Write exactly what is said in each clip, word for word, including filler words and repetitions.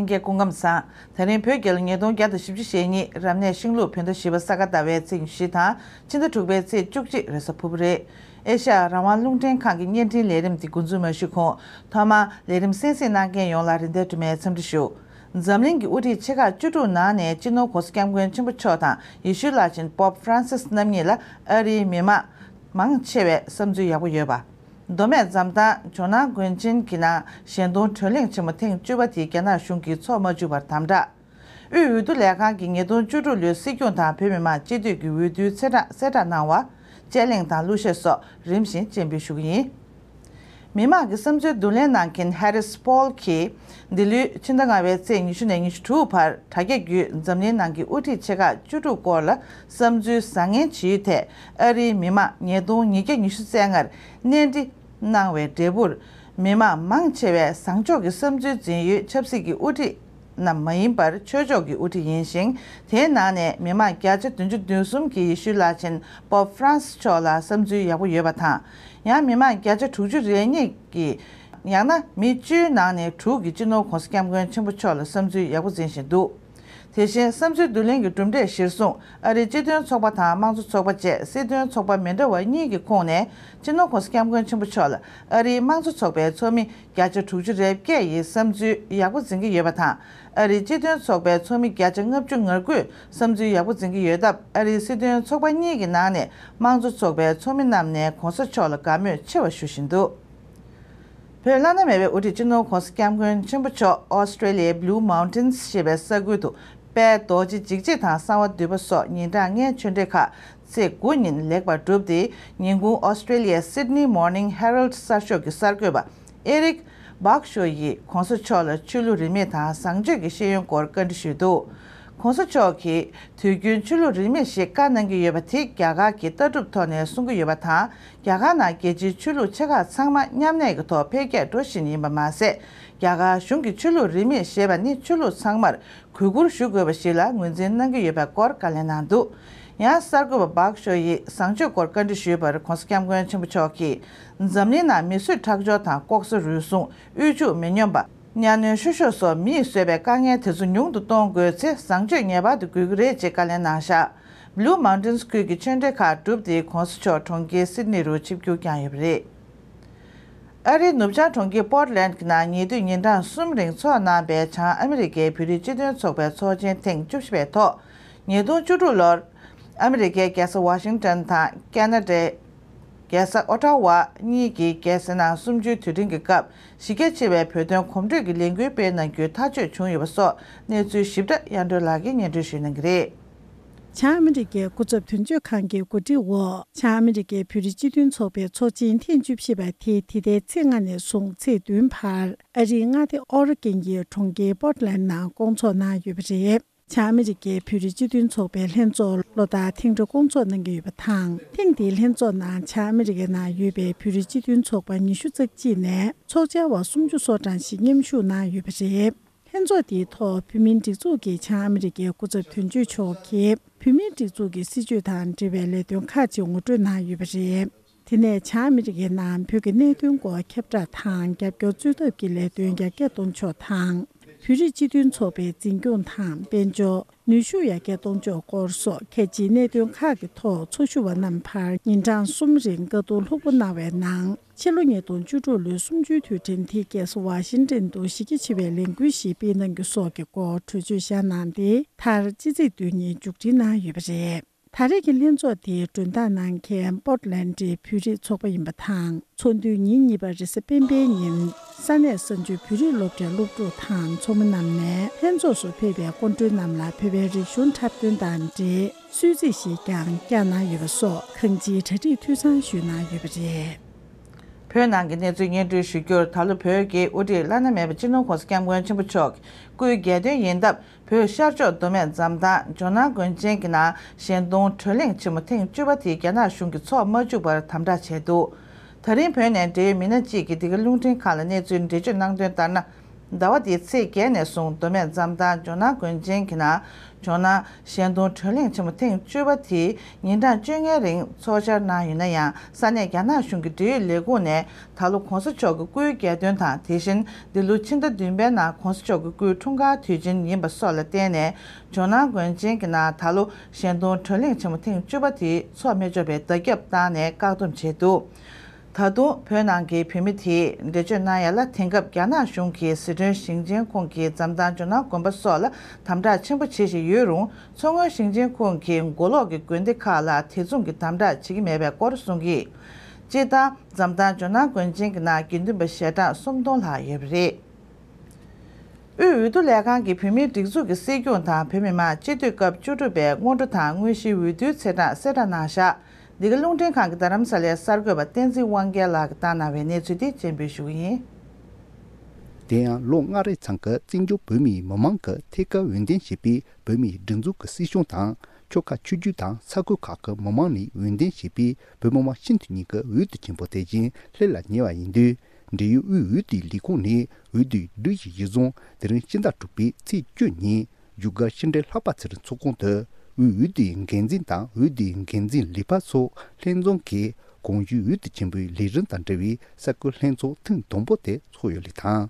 ལྷན་རྒྱས་སྐུ་ཁམས་བཟང་། ད་རིང་བོད་རྒྱལ་ལོ་ཉིས་སྟོང་བརྒྱ་དང་བཞི་བཅུ་ཞེ་གཉིས་རབ་གནས་ཤིང་ལུག་བོད་ཟླ་བཞི་པ་ས་ག་ཟླ་བའི་ཚེས་ཉི་ཤུ་དང་ཕྱི་ཟླ་དྲུག་པའི་ཚེས་བཅུ་གཅིག་རེས་གཟའ་ཕུར་བུ་རེད། ཨེ་ཤ་ཡ་རང་དབང་རླུང་འཕྲིན་ཁང་གི་བརྙན་འཕྲིན་ལས་རིམ་འདི་འགོ་འཛུགས་མ་ཞུས་གོང་ཐོག་མར་ལས་རིམ་གསན་གཟིགས་གནང་མཁན་ཡོངས་ལ་རིན་ལྡན་སྒྲོལ་མའི་འཚམས་འདྲི་ཞུ། འཛམ་གླིང་གི་དབུ་ཁྲིད་ཆེ་ཁག་བཅུ་དྲུག་ནང་ནས་སྤྱི་ནོར་༸གོང་ས་༸སྐྱབས་མགོན་ཆེན་པོ་མཆོག་དང་ཡེ་ཤུའི་བླ་ཆེན་པོབ་ཧྥ་རན་སིས་རྣམ་གཉིས་ལ་ཨ་རིའི་མི་མང་མང་ཆེ་བས་བསམ་ཚུལ་ཡག་པོ་ཡོད་པ། མདོ་སྨད་འཛམ་ཐང་ཇོ་ནང་དགོན་ཆེན་གྱི་ནང་ཞལ་གདོང་གྲོལ་གླེང་ཆེན་མོ་ཐེངས་བཅུ་པ་དེ་རྒྱ་ནག་གཞུང་གིས་འཚོགས་མ་བཅུག་པར་དམ་དྲག་དབུས་འོས་བསྡུ་ལས་ཁང་གིས་ཉིས་སྟོང་བཅུ་དྲུག་ལོའི་སྲིད་སྐྱོང་དང་བོད་མི་མང་སྤྱི་འཐུས་ཀྱི་འོས་བསྡུའི་ཚེས་གྲངས་གསལ་བསྒྲགས་གནང་བ། དཔྱད་གླེང་དང་གླུ་གཞས་སོགས་རིམ་བཞིན་སྤྱན་འབུལ་ཞུ་གི་ཡིན། མི་མང་གི་བསམ་ཚུལ་བསྡུ་ལེན་གནང་མཁན་ཧེ་རིས་པོལ་གྱིས། འདི་ལོའི་ཕྱི་ཟླ་ལྔ་པའི་ཚེས་ཉི་ཤུ་ནས་ཉི་ཤུ་དྲུག་བར་དྲ་རྒྱ་བརྒྱུད་འཛམ་གླིང་ནང་གི་དབུ་ཁྲིད་ཆེ་ཁག་བཅུ་དྲུག་སྐོར་ལ་བསམ་ཚུལ་བཟང་ངན་ཇི་ཡོད་ཐད་ཨ་རིའི་མི་མང་ཉིས་སྟོང་ཉིས་བརྒྱ་ཉི་ཤུ་རྩ་ལྔར་གནས་འདྲི་གནང་བའི་འབྲས་བུར། མི་མང་མང་ཆེ་བས་བཟང་ཕྱོགས་ཀྱི་བསམ་ཚུལ་འཛིན་ཡུལ་ཆབ་སྲིད་ཀྱི་དབུ་ཁྲིད་རྣམས་མ་ཡིན་པར་ཆོས་ཕྱོགས་ཀྱི་དབུ་ཁྲིད་ཡིན་ཞིང་། དེའི་ནང་ནས་མི་མང་བརྒྱ་ཆ་བདུན་ཅུ་དོན་གསུམ་གྱིས་ཡེ་ཤུའི་བླ་ཆེན་པོབ་ཧྥ་རན་སི་མཆོག་ལ་བསམ་ཚུལ་ཡག་པོ་ཡོད་པ་དང་། ཡང་མི་མང་བརྒྱ་ཆ་དྲུག་ཅུ་རེ་གཉིས་ཀྱིས། ཡང་ན་མི་བཅུའི་ནང་ནས་དྲུག་གིས་སྤྱི་ནོར་༸གོང་ས་༸སྐྱབས་མགོན་ཆེན་པོ་མཆོག་ལ་བསམ་ཚུལ་ཡག་པོ་འཛིན་བཞིན་འདུག་དེ་བཞིན་བསམ་ཚུལ་བསྡུ་ལེན་གྱི་གྲུབ་འབྲས་གཞིར་བཟུང་ཨ་རིའི་སྤྱི་མཐུན་ཚོགས་པ་དང་དམངས་གཙོ་ཚོགས་པ་བཅས་སྲིད་དོན་ཚོགས་པ་མི་འདྲ་བ་གཉིས་ཀྱི་ཁོངས་ནས་སྤྱི་ནོར་༸གོང་ས་༸སྐྱབས་མགོན་ཆེན་པོ་མཆོག་ལ་ཨ་རིའི་དམངས་གཙོ་ཚོགས་པའི་ཚོགས་མི་བརྒྱ་ཆ་དྲུག་ཅུ་རེ་བརྒྱད་ཡིས་བསམ་ཚུལ་ཡག་པོ་འཛིན་གྱི་ཡོད་པ་དང་། ཨ་རིའི་སྤྱི་མཐུན་ཚོགས་པའི་ཚོགས་མི་བརྒྱ་ཆ་ལྔ་བཅུ་ང་དགུས་བསམ་ཚུལ་ཡག་པོ་འཛིན་གྱི་ཡོད་སྟབས། ཨ་རིའི་སྲིད་དོན་ཚོགས་པ་གཉིས་ཀྱི་ནང་ནས་དམངས་གཙོ་ཚོགས་པའི་ཚོགས་མི་རྣམས་ནས་༸གོང་ས་མཆོག་ལ་དགའ་མོས་ཆེ་བ་ཞུ་བཞིན་འདུག་བོད་བླ་ན་མེད་པའི་དབུ་ཁྲིད་སྤྱི་ནོར་༸གོང་ས་༸སྐྱབས་མགོན་ཆེན་པོ་མཆོག་ཨོ་སི་ཀྲེ་ལི་ཡའི་Blue Mountains་ཞེས་པའི་ས་ཁུལ་དུ་དཔལ་རྡོ་རྗེ་འཇིགས་བྱེད་དང་གསང་བ་འདུས་པ་སོགས་ཉིན་གྲངས་ལྔའི་ཆོས་འབྲེལ་ཁག་ཚེས་དགུ་ཉིན་ལེགས་པར་གྲུབ་སྟེ། ཉིན་གུང་ཨོ་སི་ཀྲེ་ལི་ཡའི་Sydney Morning Herald་གསར་ཤོག་གི་གསར་འགོད་པ་ཨེ་རིག་བག་ཤོ་ཡིས་༸གོང་ས་མཆོག་ལ་ཆོས་ལུགས་རིས་མེད་དང་བཟང་སྤྱོད་ཀྱི་ཤེས་ཡོན་སྐོར་བཀའ་འདྲི་ཞུས་འདུག ༸གོང་ས་མཆོག་གིས་དུས་རྒྱུན་ཆོས་ལུགས་རིས་མེད་ཞེས་བཀའ་གནང་གི་ཡོད་པ་དེ་རྒྱ་གར་གྱི་ལྟ་གྲུབ་ཐོག་ནས་གསུང་གི་ཡོད་པ་དང་། རྒྱ་གར་ནང་རྒྱལ་སྤྱིའི་ཆོས་ལུགས་ཆེ་ཁག་ཚང་མ་མཉམ་གནས་ཀྱི་ཐོག་འཕེལ་རྒྱས་འགྲོ་བཞིན་ཡིན་པ་མ་ཟད། རྒྱ་གར་གཞུང་གིས་ཆོས་ལུགས་རིས་མེད་ཞེས་པ་ནི་ཆོས་ལུགས་ཚང་མར་གུས་བཀུར་ཞུ་དགོས་པ་ཞིག་ལ་ངོས་འཛིན་གནང་གི་ཡོད་པའི་སྐོར་བཀའ་ལན་གནང་འདུག་ཡང་གསར་འགོད་པ་བག་ཤོ་ཡིས་བཟང་སྤྱོད་སྐོར་བཀའ་འདྲི་ཞུས་པར་༸གོང་ས་༸སྐྱབས་མགོན་ཆེན་པོ་མཆོག་གིས། འཛམ་གླིང་ནང་མི་གསོད་ཁྲག་སྦྱོར་དང་ལྐོག་ཟ་རུལ་སུངས། དབུལ་ཕྱུག་མི་སྙོམས་པ། གཉའ་གནོན་བཤུ་གཞོག་སོགས་མི་ཡིས་བཟོས་པའི་དཀའ་ངལ་དེ་ཚོ་ཉུང་དུ་གཏོང་དགོས་ཚེ་བཟང་སྤྱོད་ངེས་པར་དུ་དགོས་ཀྱི་རེད་ཅེས་བཀའ་ལན་གནང་བཞག Blue Mountains་ཁུལ་གྱི་ཆོས་འབྲེལ་ཁག་གྲུབ་སྟེ་༸གོང་ས་མཆོག་གྲོང་ཁྱེར་སིད་ནི་རུ་ཆིབས་བསྒྱུར་བསྐྱངས་ཡོད་པ་རེད། ཨ་རིའི་ནུབ་བྱང་གྲོང་ཁྱེར་པོར་ཏི་ལན་གྱི་ནང་ཉེ་དུས་ཉིན་གྲངས་གསུམ་རིང་འཚོགས་གནང་པའི་བྱང་ཨ་མི་རི་ཀའི་བོད་རིགས་སྤྱི་མཐུན་ཚོགས་པའི་ཚོགས་ཆེན་ཐེངས་བཅུ་བཞི་པའི་ཐོག་ཉིས་སྟོང་བཅུ་དྲུག་ལོར་ཨ་མི་རི་ཀའི་རྒྱལ་ས་ཝ་ཤིང་ཏོན་དང་ཁེ་ན་ཌའི་རྒྱལ་ས་ཨོ་ཊ་ཝ་གཉིས་ཀྱི་རྒྱལ་སའི་ནང་གསུམ་བཅུའི་དུས་དྲན་གྱི་སྐབས་གཞི་རྒྱ་ཆེ་བའི་བོད་དོན་གོམ་བགྲོད་ཀྱི་ལས་འགུལ་སྤེལ་གནང་རྒྱུའི་ཐག་གཅོད་བྱུང་ཡོད་པ་སོགས་གནས་ཚུལ་ཞིབ་ཕྲ་དབྱངས་སྒྲོན་ལགས་ཀྱིས་སྙན་སྒྲོན་ཞུ་གནང་གི་རེད། བྱང་ཨ་མི་རི་ཀའི་སྐུ་ཚབ་དོན་གཅོད་ཁང་གི་གོ་སྒྲིག་འོག་བྱང་ཨ་མི་རི་ཀའི་བོད་རིགས་སྤྱི་མཐུན་ཚོགས་པའི་ཚོགས་ཆེན་ཐེངས་བཅུ་བཞི་པ་དེ་འདི་ཟླའི་ཚེས་ལྔ་ནས་བཟུང་ཚེས་བདུན་བར་ཨ་རིའི་མངའ་སྡེ་ཨོ་རེ་གོན་གྱི་གྲོང་ཁྱེར་པོར་ཏི་ལན་ནང་བསྐོང་ཚོགས་གནང་ཡོད་པ་རེད། བྱང་ཨ་མི་རི་ཀའི་བོད་རིགས་སྤྱི་མཐུན་ཚོགས་པའི་ལྷན་ཚོགས་ལོ་ལྟར་ཐེངས་རེ་བསྐོང་ཚོགས་གནང་གི་ཡོད་པ་དང་། ཐེངས་འདིའི་ལྷན་ཚོགས་ནང་བྱང་ཨ་མི་རི་ཀའི་ནང་ཡོད་པའི་བོད་རིགས་སྤྱི་མཐུན་ཚོགས་པ་ཉི་ཤུ་རྩ་གཅིག་ནས་ཚོགས་བཅར་བ་སུམ་ཅུ་སོ་གྲངས་ཤིག་མཉམ་ཞུགས་གནང་ཡོད་པ་རེད། ལྷན་ཚོགས་འདིའི་ཐོག་བོད་མིའི་སྒྲིག་འཛུགས་ཀྱི་བྱང་ཨ་མི་རི་ཀའི་སྐུ་ཚབ་དོན་གཅོད་མཆོག་གིས་བོད་མིའི་སྒྲིག་འཛུགས་ཀྱི་སྲིད་བྱུས་དང་འབྲེལ་བའི་ལས་དོན་ཁག་ཅིག་ངོ་སྤྲོད་གནང་ཡོད་པ་རེད། དེ་ནས་བྱང་ཨ་མི་རི་ཀའི་ནང་བོད་ཀྱི་གནད་དོན་སྐོར་ཁྱབ་བསྒྲགས་དང་རྒྱབ་སྐྱོར་རྩོད་ཐབས་ཀྱི་ལས་དོན་ཡར་རྒྱས་གཏོང་ཕྱོགས་དང་། བོད་རིགས་སྤྱི་མཐུན་ཚོགས་པའི་འཛིན་སྐྱོང་དང་དཔལ་འབྱོར། ནུས་ཤུགས་ཡར་རྒྱས་གཏོང་ཕྱོགས་སྐོར་སོགས་ཁག་ཅིག་གནད་དོན་ཁག་གི་ཐོག་ཚོགས་ཞུགས་པ་རྣམས་ཕར་ཉིན་གྲངས་གསུམ་རིང་བཀའ་བསྡུར་ལྷུག་པོ་གནང་བའི་ནང་། ཕྱི་ལོ་ཉིས་སྟོང་བཅུ་དྲུག་ལོའི་གསུམ་བཅུའི་དུས་དྲན་དེ་རྒྱལ་ས་ཝ་ཤིང་ཏན་དུ་གཞི་རྒྱ་ཆེ་བའི་ལས་འགུལ་ཞིག་སྤེལ་གནང་རྒྱུ་སོགས་ཀྱི་སྐོར་གྲོས་ཆོད་བཞག་གནང་སྟེ། མཐར་སྤྱི་ཚེས་བདུན་ཉིན་མཇུག་སྒྲིལ་གནང་ཡོད་པ་རེད། ད་རེས་ཀྱི་ལྷན་ཚོགས་དེའི་མགྲོན་བདག་གནང་མཁན་པོར་ཏི་ལན་ཌིའི་བོད་རིགས་ཚོགས་པ་ཡིན་པ་དང་། ཚོགས་འདུའི་ཉིན་གཉིས་པ་རེས་གཟའ་སྤེན་པའི་ཉིན། ས་གནས་གསར་འགྱུར་བོད་རིགས་སློབ་གྲྭའི་སློབ་ཕྲུག་དང་ཚོགས་མི་རྣམས་ནས་ལྷན་ཚོགས་སུ་ཕེབས་པའི་སྐུ་མགྲོན་རྣམས་ལ་བོད་པའི་རིག་གཞུང་འཁྲབ་སྟོན་དང་འབྲེལ་གསོལ་ཚིགས་ཤིག་ཀྱང་བསྐྱངས་གནང་ཡོད་པ་སོགས་གང་ཅིའི་གྲ་སྒྲིག་འཐུས་ཚང་ཞུས་གནང་ཡོད་པ་རེད། བོད་ནང་གི་གནས་ཚུལ་སྙན་སྒྲོན་ཞུ་རྒྱུར། ད་ལོ་བོད་ཀྱི་དབུ་ཁྲིད་བླ་ན་མེད་པ་སྤྱི་ནོར་༸གོང་ས་༸སྐྱབས་མགོན་ཆེན་པོ་མཆོག་གི་སྐུའི་རྒྱལ་སྟོན་ཡིན་སྟབས། བོད་ཤར་ཕྱོགས་མདོ་སྨད་འཛམ་ཐང་ཇོ་ནང་དགོན་ཆེན་གྱི་ནང་ཞལ་གདོང་གྲོལ་གླེང་ཆེན་མོ་ཐེངས་བཅུ་པ་དེ་རྒྱ་ནག་གཞུང་གིས་འཚོགས་མ་བཅུག་པར་དམ་དྲག་བྱས་འདུག་ད་རིང་བོད་ནས་འབྲེལ་ཡོད་མི་སྣ་གཅིག་གིས་འདི་ག་རླུང་འཕྲིན་ཁང་ལ་གནས་ཚུལ་འགྲེལ་བརྗོད་གནང་དོན་ལྟར་ན། ཟླ་བ་འདིའི་ཚེས་བརྒྱད་ནས་བཟུང་མདོ་སྨད་འཛམ་ཐང་ཇོ་ནང་དགོན་ཆེན་གྱི་ནང་ཇོ་ནང་གཞན་སྟོང་བགྲོ་གླེང་ཆེན་མོ་ཐེངས་བཅུ་པ་དེ་ཉིན་གྲངས་བཅོ་ལྔའི་རིང་འཚོགས་འཆར་གནང་ཡོད་ན་ཡང་། ས་གནས་རྒྱ་ནག་གཞུང་གི་འབྲེལ་ཡོད་ལས་ཁུངས་ནས་ད་ལོ་གོང་ས་མཆོག་གི་སྐུའི་རྒྱལ་སྟོན་དང་། དེ་བཞིན་འདི་ལོ་ཕྱི་ཟླ་བདུན་པའི་ནང་གོང་ས་མཆོག་གི་སྐུའི་འཁྲུངས་སྐར་དུས་ཆེན་ཡིན་པ་སོགས་ལ་བརྟེན་ནས། ཇོ་ནང་དགོན་ཆེན་གྱི་ནང་ད་ལོ་གཞན་སྟོང་བགྲོ་གླེང་ཆེན་མོ་ཐེངས་བཅུ་པ་དེ་འཚོགས་མི་ཆོག་པའི་བརྡ་ཁྱབ་བཏང་ནས་བཀག་སྡོམ་བྱས་འདུག། ད་དུང་བོད་ནང་གི་བོད་མི་དེས་འགྲེལ་བརྗོད་གནང་ཡ་ལ། དེང་སྐབས་རྒྱ་ནག་གཞུང་གིས་ཟི་ཁྲོན་ཞིང་ཆེན་ཁོངས་ཀྱི་འཛམ་ཐང་ཇོ་ནང་དགོན་པ་སོགས་ལ་དམ་དྲག་ཆེན་པོ་བྱེད་བཞིན་ཡོད་རུང་། མཚོ་སྔོན་ཞིང་ཆེན་ཁོངས་ཀྱི་མགོ་ལོག་གི་དགོན་སྡེ་ཁག་ལ་དེ་མཚུངས་ཀྱི་དམ་དྲག་བྱེད་ཀྱི་མེད་པའི་སྐོར་གསུང་གིས། སྤྱིར་བཏང་འཛམ་ཐང་ཇོ་ནང་དགོན་ཆེན་གྱི་ནང་དགེ་འདུན་པ་ཞལ་གྲངས་སུམ་སྟོང་ལྷག་ཡོད་པ་རེད། དབུས་འོས་བསྡུ་ལས་ཁང་གིས་བོད་མིའི་སྒྲིག་འཛུགས་ཀྱི་སྲིད་སྐྱོང་དང་བོད་མི་མང་སྤྱི་འཐུས་སྐབས་བཅུ་དྲུག་པའི་སྔོན་འགྲོ་དང་དངོས་གཞིའི་འོས་བསྡུའི་ཚེས་གྲངས་གསལ་བསྒྲགས་གནང་བཞག། འདི་ག་རླུང་འཕྲིན་ཁང་གི་རྡ་རམ་ས་ལའི་གསར་འགོད་པ་བསྟན་འཛིན་དབང་རྒྱལ་ལགས་ཀྱིས་བཏང་གནང་བའི་གནས་ཚུལ་དེ་སྤྱན་འབུལ་ཞུ་གི་ཡིན། དེ་ཡང་ལོ་ལྔ་རེའི་ཚང་གི་བཙན་བྱོལ་བོད་མིའི་མི་མང་གི་ཐད་ཀར་འོས་འདེམས་བྱས་པའི་བོད་མིའི་སྒྲིག་འཛུགས་ཀྱི་སྲིད་གཞུང་དང་། ཆོལ་ཁ་ཆོས་བརྒྱུད་དང་ས་ཁུལ་ཁག་གི་མི་མང་ནས་འོས་འདེམས་བྱས་པའི་བོད་མི་མང་ཤིན་ཏུ་ཉུང་གི་འོས་བསྡུ་ཆེན་པོ་དེ་བཞིན་སླེབས་ལ་ཉེ་བ་ཡིན་དུས། འབྲེལ་ཡོད་དབུས་འོས་བསྡུའི་ལས་ཁུངས་ནས་འོས་བསྡུའི་སྒྲིག་གཞི་གཞིར་བཟུང་དེ་རིང་ཕྱི་ཟླ་དྲུག་པའི་ཚེས་བཅུ་ཉིན་བཞུགས་སྒར་ཕྱི་འབྲེལ་ལྷག་པ་ཚེ་རིང་ཚོགས་ཁང་དུ་དབུས་འོས་བསྡུའི་འགན་འཛིན་དང་འོས་བསྡུའི་འགན་འཛིན་ལས་འཕར་སོགས་ལྷན་འཛོམས་ཀྱིས་གོང་ཞུས་འོས་བསྡུ་ཆེན་པོའི་ལས་རིམ་དང་འབྲེལ་བའི་གསར་འགོད་ལྷན་ཚོགས་ཐེངས་དང་པོ་དེ་ཚོགས་ཡོད་ལུགས་དང་།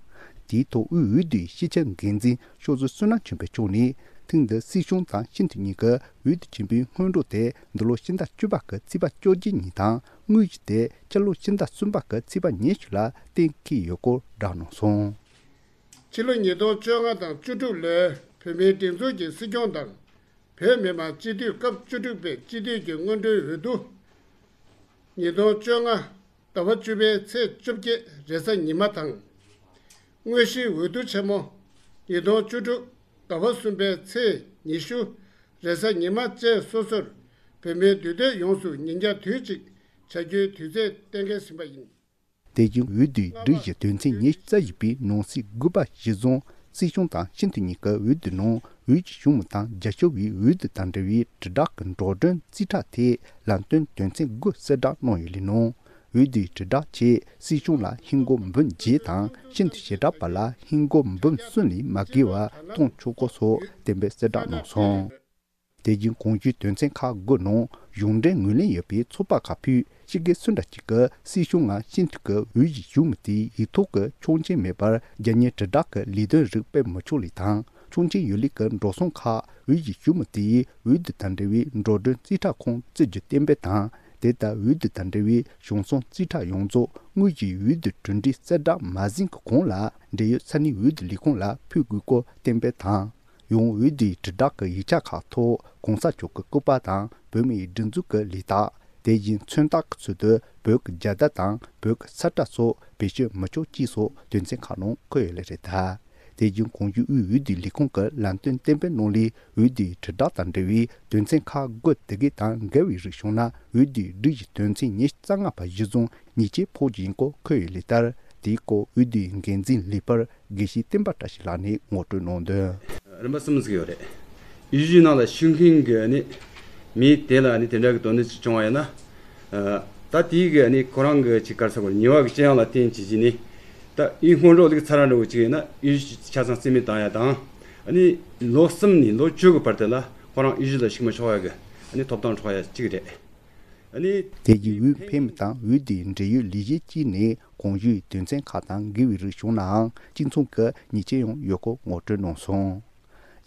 དེའི་ཐོག་དབུས་འོས་བསྡུའི་ཤེས་བྱ་འགན་འཛིན་ཤོག་གཟུགས་བསོད་ནམས་ཆོས་འཕེལ་མཆོག་ནས། ཐེངས་འདིའི་སྲིད་གཞུང་དང་ཤིན་ཏུ་ཉུང་གི་འོས་བསྡུ་ཆེན་པོའི་སྔོན་འགྲོ་དེ་འདི་ལོ་ཕྱི་ཟླ་བཅུ་པ་གི་ཚེས་པ་བཅོ་བརྒྱད་ཉིན་དང་། དངོས་གཞི་དེ་སྤྱི་ལོ་ཕྱི་ཟླ་གསུམ་པ་གི་ཚེས་པ་ཉི་ཤུ་ལ་གཏན་འཁེལ་ཡོད་སྐོར་བསྒྲགས་གནང་སོང་། ཕྱི་ལོ་ཉིས་སྟོང་བཅོ་ལྔ་དང་བཅུ་དྲུག་ལོའི་བོད་མིའི་སྒྲིག་འཛུགས་ཀྱི་སྲིད་སྐྱོང་དང་། བོད་མི་མང་སྤྱི་འཐུས་སྐབས་བཅུ་དྲུག་པའི་སྤྱི་འཐུས་ཀྱི་སྔོན་འགྲོའི་འོས་བསྡུ། ཉིས་སྟོང་བཅོ་ལྔ་ཟླ་བ་བཅུ་པའི་ཚེས་བཅོ་བརྒྱད་རེས་གཟའ་ཉི་མ་དང་། དངོས་གཞིའི་འོས་བསྡུ་ཆེན་མོ། ཉིས་སྟོང་བཅུ་དྲུག་ཟླ་བ་གསུམ་པའི་ཚེས་ཉི་ཤུ། རེས་གཟའ་ཉི་མ་བཅས་སོ་སོར་བོད་མིའི་འདུས་སྡོད་ཡོངས་སུ་ཉིན་རྒྱང་དུས་གཅིག་བྱ་རྒྱུའི་དུས་ཚོད་གཏན་འཁེལ་ཟིན་པ་ཡིན། དེ་བཞིན་འོས་བསྡུའི་སྒྲིག་གཞི་དོན་ཚན་ཉི་ཤུ་རྩ་བཞི་པའི་ནང་གསེས་དགུ་པ་གཞིར་བཟུང་སྲིད་གཞུང་དང་ཤིན་ཏུ་ཉུང་གི་འོས་བསྡུ་ནང་འོས་ཀྱི་ཞུ་མི་དང་རྒྱ་ཆེ་བའི་འོས་བསྡུ་དང་འབྲེལ་བའི་དྲིལ་བསྒྲགས་ཀྱི་འགྲོ་གྲོན་རྩིས་ཁྲ་དེ་ལམ་སྟོན་དོན་ཚན་དགུ་གསལ་བསྒྲགས་གནང་ཡོད་ལུགས་ནང་། འོས་བསྡུའི་དྲིལ་བསྒྲགས་ཆེད་སྲིད་གཞུང་ལ་ཧིན་སྒོར་འབུམ་བརྒྱད་དང་ཤིན་ཏུ་ཞེ་དྲག་པ་ལ་ཧིན་སྒོར་འབུམ་གསུམ་ལས་མ་བརྒལ་བ་གཏོང་ཆོག་སྐོར་སོགས་གཏན་འབེབས་གསལ་བསྒྲགས་གནང་སོང་། དེ་བཞིན་གོང་ཞུས་དོན་ཚན་ཁག་དགུ་ནང་གཞུང་འབྲེལ་ངོས་ལེན་ཡོད་པའི་ཚོགས་པ་ཁག་ཕུད་སྤྱི་སྒེར་སུ་འདྲ་གཅིག་གིས་སྲིད་གཞུང་ལ་ཤིན་ཏུ་ཀྱི་འོས་གཞི་ཞུ་མི་དེའི་ཡིག་ཐོག་གི་ཆོག་མཆན་མེད་པར་རྒྱ་མིའི་དྲིལ་བསྒྲགས་ཀྱི་ལས་དོན་རིགས་སྤེལ་མི་ཆོག་ལུགས་དང་། ཆོག་མཆན་ཡོད་ལུགས་ཀྱི་འགྲོ་སོང་ཁག་འོས་གཞི་ཞུ་མི་དེའི་འོས་བསྡུ་དང་འབྲེལ་བའི་འགྲོ་གྲོན་རྩིས་ཁྲ་ཁོངས་བརྩི་རྒྱུ་གཏན་འབེབས་དང་། དེ་ལྟར་འོས་བསྡུ་དང་འབྲེལ་བའི་གཞུང་སྲུང་རྩིས་ཁྲ་ཡོངས་རྫོགས་དངོས་གཞིའི་འོས་བསྡུ་གྲུབ་འབྲས་གསལ་བསྒྲགས་མ་ཟིན་གྱི་གོང་ལ་འབྲེལ་ཡོད་ས་གནས་འོས་བསྡུ་ལས་ཁུངས་ལ་ཕུལ་དགོས་སྐོར་གཏན་འབེབས་དང་། ཡང་འོས་བསྡུའི་དྲིལ་བསྒྲགས་ཀྱི་ཡིག་ཆ་ཁག་ཐོག་གོང་ས་མཆོག་གི་སྐུ་པར་དང་བོད་མིའི་སྒྲིག་འཛུགས་ཀྱི་ལས་རྟགས། དེ་བཞིན་མཚོན་རྟགས་ཀྱི་ཚུལ་དུ་བོད་ཀྱི་རྒྱལ་དར་དང་བོད་ཀྱི་ས་ཁྲ་སོགས་བེད་སྤྱོད་མི་ཆོག་ཅེས་སོགས་དོན་ཚན་ཁག་ནང་འཁོད་ཡོད་ལེ་རེད་ད། དེ་བཞིན་གོང་ཞུས་དབུས་འོས་བསྡུའི་ལས་ཁུངས་ཀྱི་ལམ་སྟོན་གཏན་འབེབས་ནང་ལས་འོས་བསྡུའི་དྲིལ་བསྒྲགས་དང་འབྲེལ་བའི་དོན་ཚན་ཁག་དགུ་དེ་གའི་དང་འགལ་བའི་རིགས་བྱུང་ན་འོས་བསྡུའི་སྒྲིག་གཞི་དོན་ཚན་ཉི་ཤུ་རྩ་ལྔ་པ་གཞིར་བཟུང་ཉེས་ཆད་ཕོག་རྒྱུ་ཡིན་སྐོར་འཁོད་ཡོད་ལེ་ལྟར། དེའི་སྐོར་འོས་བསྡུའི་འགན་འཛིན་ལས་འཕར་དགེ་བཤེས་བསྟན་པ་བཀྲ་ཤིས་ལགས་ནས་ངོ་སྤྲོད་གནང་དོན། རིམ་པ་གསུམ་ཟིག་ཡོད་རེད། ཡུལ་གཞིས་ནང་ལ་ཤི་མཁན་གྱི་ནི་མི་དེ་ལ་ནི་དེ་འདྲ་གི་དོན་གནད་ཅིག་བྱུང་བ་ཡིན་ན། ད་དེའི་གི་ནི་ཁོ་རང་གི་ཅིག་ག་རེ་ཟེར་དགོས་རེད། ཉེས་པ་གི་ཅི་ཡང་ལ་བརྟེན་བྱས་ཀྱི་ནི། ད་ཡུལ་སྔོན་འགྲོ་ལུགས་ཚར་ར་འགྲོ་གི་ཅིག་ཡིན་ན་ཡུལ་གཞིས་ཆ་ཚང་རྩིས་མེད་བཏང་ཡ་དང་། ནི་ལོ་གསུམ་ནས་ལོ་བཅུ་གི་བར་དུ་ལ་ཁོ་རང་ཡུལ་གཞིས་ལ་ཞུགས་མི་ཆོག་ཡ་གི་ནི་ཐོབ་ཐང་འཕྲོག་ཡ་གཅིག་རེད། ནི། དེ་གའི་འོས་འཕེན་མི་དང་འོས་བསྡུའི་འབྲེལ་ཡོད་ལས་གཞི་གཅིག་ནས་གོང་ཞུས་དོན་ཚན་ཁག་དང་འགལ་བའི་རིགས་བྱུང་ནའང་གཅིག་མཚུངས་ཀྱི་ཉེས་ཆད་ཡང་ཡོད་སྐོར་ངོ་སྤྲོད་གནང་སོང་།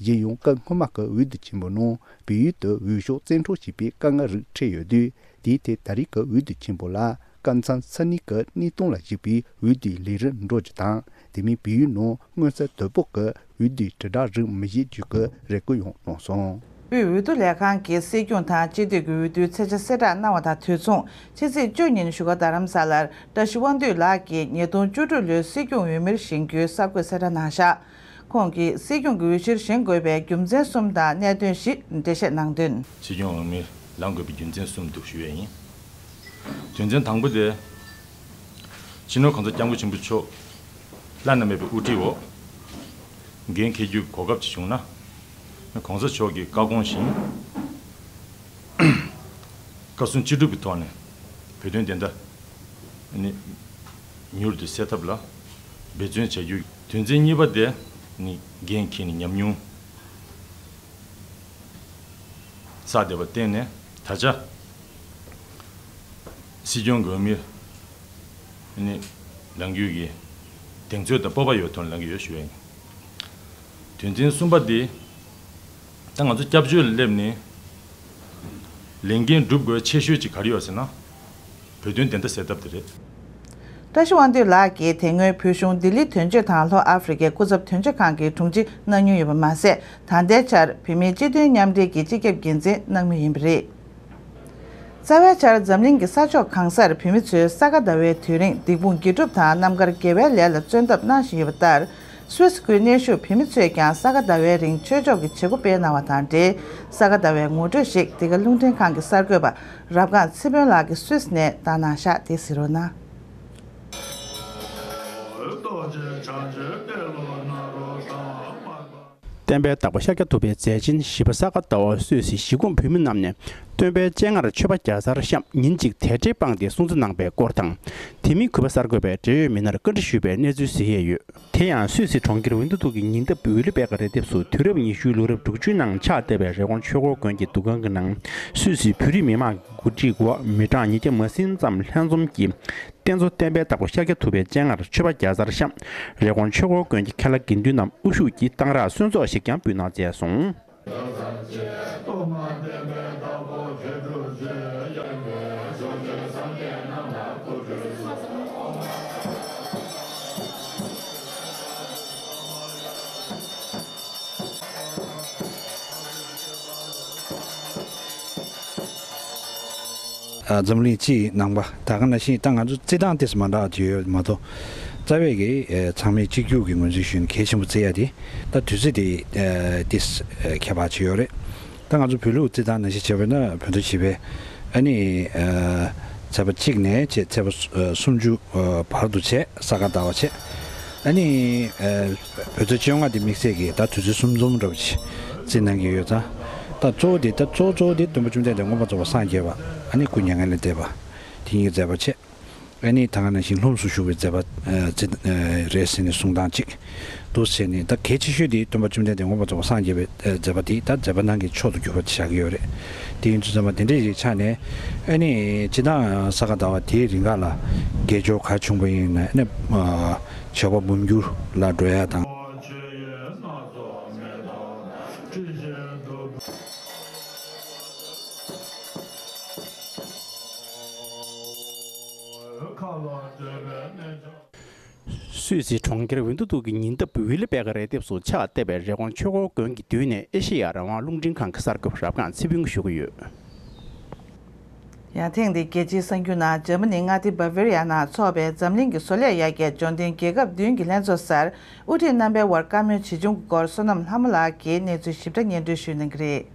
གཞན་ཡང་སྐབས་སྔོན་མ་གི་འོས་བསྡུ་ཆེན་པོ་ནང་བལ་ཡུལ་དུ་འོས་ཤོག་བཙན་འཕྲོག་བྱས་པའི་དཀའ་ངལ་རིགས་འཕྲད་ཡོད་དུས། དེའི་ཐད་ད་རེས་ཀྱི་འོས་བསྡུ་ཆེན་པོ་ལ་སྐབས་མཚམས་ས་གནས་ཀྱི་གནས་སྟངས་ལ་གཞིགས་པའི་འོས་བསྡུའི་ལས་རིམ་འགྲོ་རྒྱུ་དང་། དེ་མིན་བལ་ཡུལ་ནང་མངོན་གསལ་དོད་པོ་གི་འོས་བསྡུའི་དྲིལ་བསྒྲགས་རིགས་མི་བྱེད་རྒྱུ་གི་རེ་སྐུལ་ཡང་གནང་སོང་། དབུས་འོས་བསྡུ་ལས་ཁང་གིས་སྲིད་སྐྱོང་དང་སྤྱི་འཐུས་ཀྱི་འོས་བསྡུའི་ཚེས་ཆ་གསལ་བསྒྲགས་གནང་བ་དང་དུས་མཚུངས། ཕྱི་ཚེས་བཅུ་ཉིན་བཞུགས་སྒར་རྡ་རམ་ས་ལར་བཀྲ་ཤིས་དབང་འདུས་ལགས་ཀྱིས་ཉིས་སྟོང་བཅུ་དྲུག་ལོའི་སྲིད་སྐྱོང་འོས་མིར་བཞེངས་རྒྱུའི་གསར་འགོད་གསལ་བསྒྲགས་གནང་བཞག། ཁོང་གིས་སྲིད་སྐྱོང་གི་འོས་གཞིར་བཞེངས་དགོས་པའི་རྒྱུ་མཚན་གསུམ་དང་གནད་དོན་བཞི་འགྲེལ་བཤད་གནང་དོན། སྲིད་སྐྱོང་འོས་མིར་ལངས་དགོས་པའི་རྒྱུ་མཚན་གསུམ་འདུག་ཞུ་ཡས་ཡིན། དོན་ཚན་དང་པོ་དེ། སྤྱི་ནོར་གོང་ས་སྐྱབས་མགོན་ཆེན་པོ་མཆོག་བླ་ན་མེད་པའི་དབུ་ཁྲིད་འོག་འགན་འཁྱེར་རྒྱུའི་གོ་སྐབས་ཅིག་བྱུང་ན། གོང་ས་མཆོག་གི་བཀའ་དགོངས་བཞིན། བཀའ་གསུང་ཅི་སྒྲུབ་ཀྱི་ཐོག་ནས་བོད་དོན་བདེན་མཐའ་ནི་མྱུར་དུ་གསལ་ཐབས་ལ་ འབད་བརྩོན་བྱ་རྒྱུ། དོན་ཚན་གཉིས་པ་དེ་ནི་འགན་འཁྱེར་ནས་ཉམས་མྱོང་བསགས་བསྡད་པར་བརྟེན་ནས། ད་ཆ་སྲིད་སྐྱོང་འོས་མིར་ནི་ལངས་རྒྱུ་གི་གདེང་ཚོད་དང་སྤོབས་པ་ཡོད་ཐོག་ནས་ལངས་ཀྱི་ཡོད་ཞུ་ཡ་ཡིན། དོན་ཚན་གསུམ་པ་འདི། ད་ང་ཚོ་སྐྱབས་བཅོལ་ལ་སླེབས་ནས་ལས་འགན་སྒྲུབ་དགོས་ཆེ་ཤོས་ཅིག་ག་རེ་ཡོད་ཟེར་ན། བོད་དོན་བདེན་མཐའ་གསལ་ཐབས་དེ་རེད། བཀྲ་ཤིས་དབང་འདུས་ལགས་ཀྱིས་དེ་སྔོན་བོད་གཞུང་ལྡི་ལི་དོན་གཅོད་དང་ལྷོ་ཨ་ཧྥེ་རི་ཁའི་སྐུ་ཚབ་དོན་གཅོད་ཁང་གི་དྲུང་ཆེ་གནང་མྱོང་ཡོད་པ་མ་ཟད། ད་ལྟའི་ཆར་བོད་མིའི་སྤྱི་མཐུན་མཉམ་འབྲེལ་གྱི་སྤྱི་ཁྱབ་འགན་འཛིན་གནང་མུས་ཡིན་པ་རེད། རྩ་བའི་ཆར་འཛམ་གླིང་གི་ས་ཕྱོགས་གང་སར་བོད་མི་ཚོས་ས་ག་ཟླ་བའི་དུས་རིང་སྡིག་སྤོང་དགེ་སྒྲུབ་དང་རྣམ་དཀར་དགེ་བའི་ལས་ལ་བརྩོན་ཐབས་གནང་བཞིན་ཡོད་པ་ལྟར། སུད་སི་ཁུལ་གནས་བཞུགས་བོད་མི་ཚོས་ཀྱང་ས་ག་ཟླ་བའི་རིང་ཆོས་ཕྱོགས་ཀྱི་བྱེད་སྒོ་སྤེལ་གནང་བ་དང་འབྲེལ། ས་ག་ཟླ་བའི་ངོ་སྤྲོད་ཞིག་འདི་ག་རླུང་འཕྲིན་ཁང་གི་གསར་འགོད་པ་རབ་སྒང་ཚེ་དཔོན་ལགས་ཀྱིས་སུད་སི་ནས་བཏང་གནང་བཞག་དེ་གཟིགས་རོགས་གནང་། སྟོན་པའི་བདག་པོ་ཤཱཀྱ་ཐུབ་པའི་མཛད་ཆེན་བཞི་པ་ས་ག་ཟླ་བ། སུད་སི་གཞིས་ཁོངས་བོད་མི་རྣམས་ནས་སྟོན་པའི་སྤྱན་སྔར་མཆོད་པ་བརྒྱ་ཚར་བཤམས། ཉིན་གཅིག་དལ་བྲེལ་སྤངས་ཏེ་སྲུང་བརྩི་གནང་པའི་སྐོར་དང་། དེ་མིན་གུས་པ་གསར་འགོད་པས་འབྲེལ་ཡོད་མི་སྣར་བཀའ་འདྲི་ཞུས་པའི་གནས་ཚུལ་གཟིགས་ཡས་ཡོད། དེ་ཡང་སུད་སི་གྲོང་ཁྱེར་ཝིན་ཏུ་ཏུ་གི་ཉེ་འདབས་ཝི་ལི་བེ་ཀ་རི་ལྡེབས་སུ་དུས་རབས་ཉི་ཤུའི་ལོ་རབས་དྲུག་ཅུའི་ནང་ཕྱག་བཏབ་པའི་རི་ཀོན་ཆོས་འཁོར་དགོན་གྱི་འདུ་ཁང་གི་ནང་། སུད་སི་བོད་རིགས་མི་མང་གི་གོ་སྒྲིག་འོག་མི་གྲངས་ཉིས་བརྒྱ་མ་ཟིན་ཙམ་ལྷན་འཛོམས་ཀྱིས། རྟེན་གཙོ་བསྟན་པའི་བདག་པོ་ཤཱཀྱ་ཐུབ་པའི་སྤྱན་སྔར་མཆོད་པ་བརྒྱ་ཚར་བཤམས། རི་ཀོན་ཆོས་འཁོར་དགོན་གྱི་ཁ་ལག་དགེ་འདུན་རྣམས་དབུ་བཞུགས་ཀྱིས་གཏང་རག་གསོལ་ཚོགས་ཤིག་ཀྱང་ཕུལ་གནང་མཛད་སོང་། ཨ། འཛམ་གླིང་སྤྱིའི་ནང་པ་ད་ག་ནང་བཞིན་ད་ང་ཚོ་རྩེད་ཐང་ཏོག་ཙམ་མ་འདྲ་བ་ཅིག་ཡོད་མ་གཏོགས། རྩ་བའི་གི་ཨ་ཚང་མས་གཅིག་གྱུར་གྱི་ངོས་འཛིན་ཞུས་ནས་གལ་ཆེན་པོ་བརྩི་ཡ་དེ། ད་དུས་ཚོད་དེ་ཨ་ཏོག་ཙམ་ཨ་ཁྱད་པར་ཅིག་ཡོད་རེད། ད་ང་ཚོ་བོད་ལུགས་རྩེད་ཐང་ནང་བཞིན་བྱས་པ་ན་བོད་ཟླ་བཞི་པའི་ཨ་ནི་ཨ་ཚེས་པ་གཅིག་ནས་བྱས་ཚེས་པ་སུམ་ཅུ་བར་དུ་བྱས། ས་ག་ཟླ་བ་བྱས། ཨ་ནི་ཨ་བོད་ཟླ་བཅོ་ལྔ་དེ་དམིགས་བསལ་གྱི་ད་དུས་ཚོད་གསུམ་འཛོམས་འདྲ་བོ་ཅིག་རྩེད་གནང་གི་ཡོད་ཙང་། ད་གཙོ་བོ་དེ་ད་གཙོ་གཙོ་བོ་དེ་སྟོན་པ་བཅོམ་ལྡན་འདས་མངོན་པར་རྫོགས་པར་སངས་རྒྱས་པ། ཨ་ནི་སྐུ་མྱ་ངན་ལས་འདས་པ་དེ་གཉིས་མཛད་པ་བྱས། ཨ་ནི་ད་ག་ནང་བཞིན་ལྷུམས་སུ་ཞུགས་པའི་མཛད་པ་ཨ་རྩེད་ཨ་རེད་ཟེར་ནས་གསུང་སྟངས་གཅིག་འདུག་ཟེར་ནས། ད་གལ་ཆེ་ཤོས་དེ་སྟོན་པ་བཅོམ་ལྡན་འདས་མངོན་པར་རྫོགས་པར་སངས་རྒྱས་པའི་ཨ་མཛད་པ་དེ་ད་མཛད་པ་སྣང་གི་མཆོག་ཏུ་གྱུར་པ་བཞག་གི་ཡོད་རེད། དེ་ཡིན་དུས་ཙམ་པ་དེ་འདྲ་ཞིག་ཆགས་ནས། ཨ་ནི་སྤྱིར་བཏང་ས་ག་ཟླ་བ་དེའི་རིང་ག་ལ་དགེ་སྦྱོར་ག་བྱུང་པ་ཡིན་ན། ཨ་ནི་ཨ་བྱེད་པ་འབུམ་འགྱུར་ལ་འགྲོ་ཡ་དང་། སུད་སི་གྲོང་ཁྱེར་ཝིན་ཏུ་ཏུ་གི་ཉེ་འདབས་ཝི་ལི་བེ་ཀ་རི་ལྡེབས་སུ་ཕྱག་བཏབ་པའི་རི་ཀོན་ཆོས་འཁོར་དགོན་གྱི་མདུན་ནས་ཨེ་ཤེ་ཡ་རང་དབང་རླུང་འཕྲིན་ཁང་གི་གསར་འགོད་པ་རབ་སྒང་ཚེ་ཕུན་ཞུ་གི་ཡོད། ཡང་ཐེངས་འདིའི་རྒྱལ་སྤྱིའི་གསར་འགྱུར་ནང་འཇར་མ་ནིའི་མངའ་སྡེ་བྷ་ཝེ་རི་ཡ་ནང་འཚོགས་པའི་འཛམ་གླིང་གི་བཟོ་ལས་ཡར་རྒྱས་འབྱོར་ལྡན་རྒྱལ་ཁབ་བདུན་གྱི་ལྷན་ཚོགས་སར་དབུ་ཁྲིད་རྣམ་པའི་དབར་བཀའ་མོལ་ཇི་བྱུང་གི་སྐོར་བསོད་ནམས་ལྷ་མོ་ལགས་ཀྱིས་གནས་ཚུལ་ཞིབ་ཕྲ་སྙན་སྒྲོན་ཞུ་གནང་གི་རེད།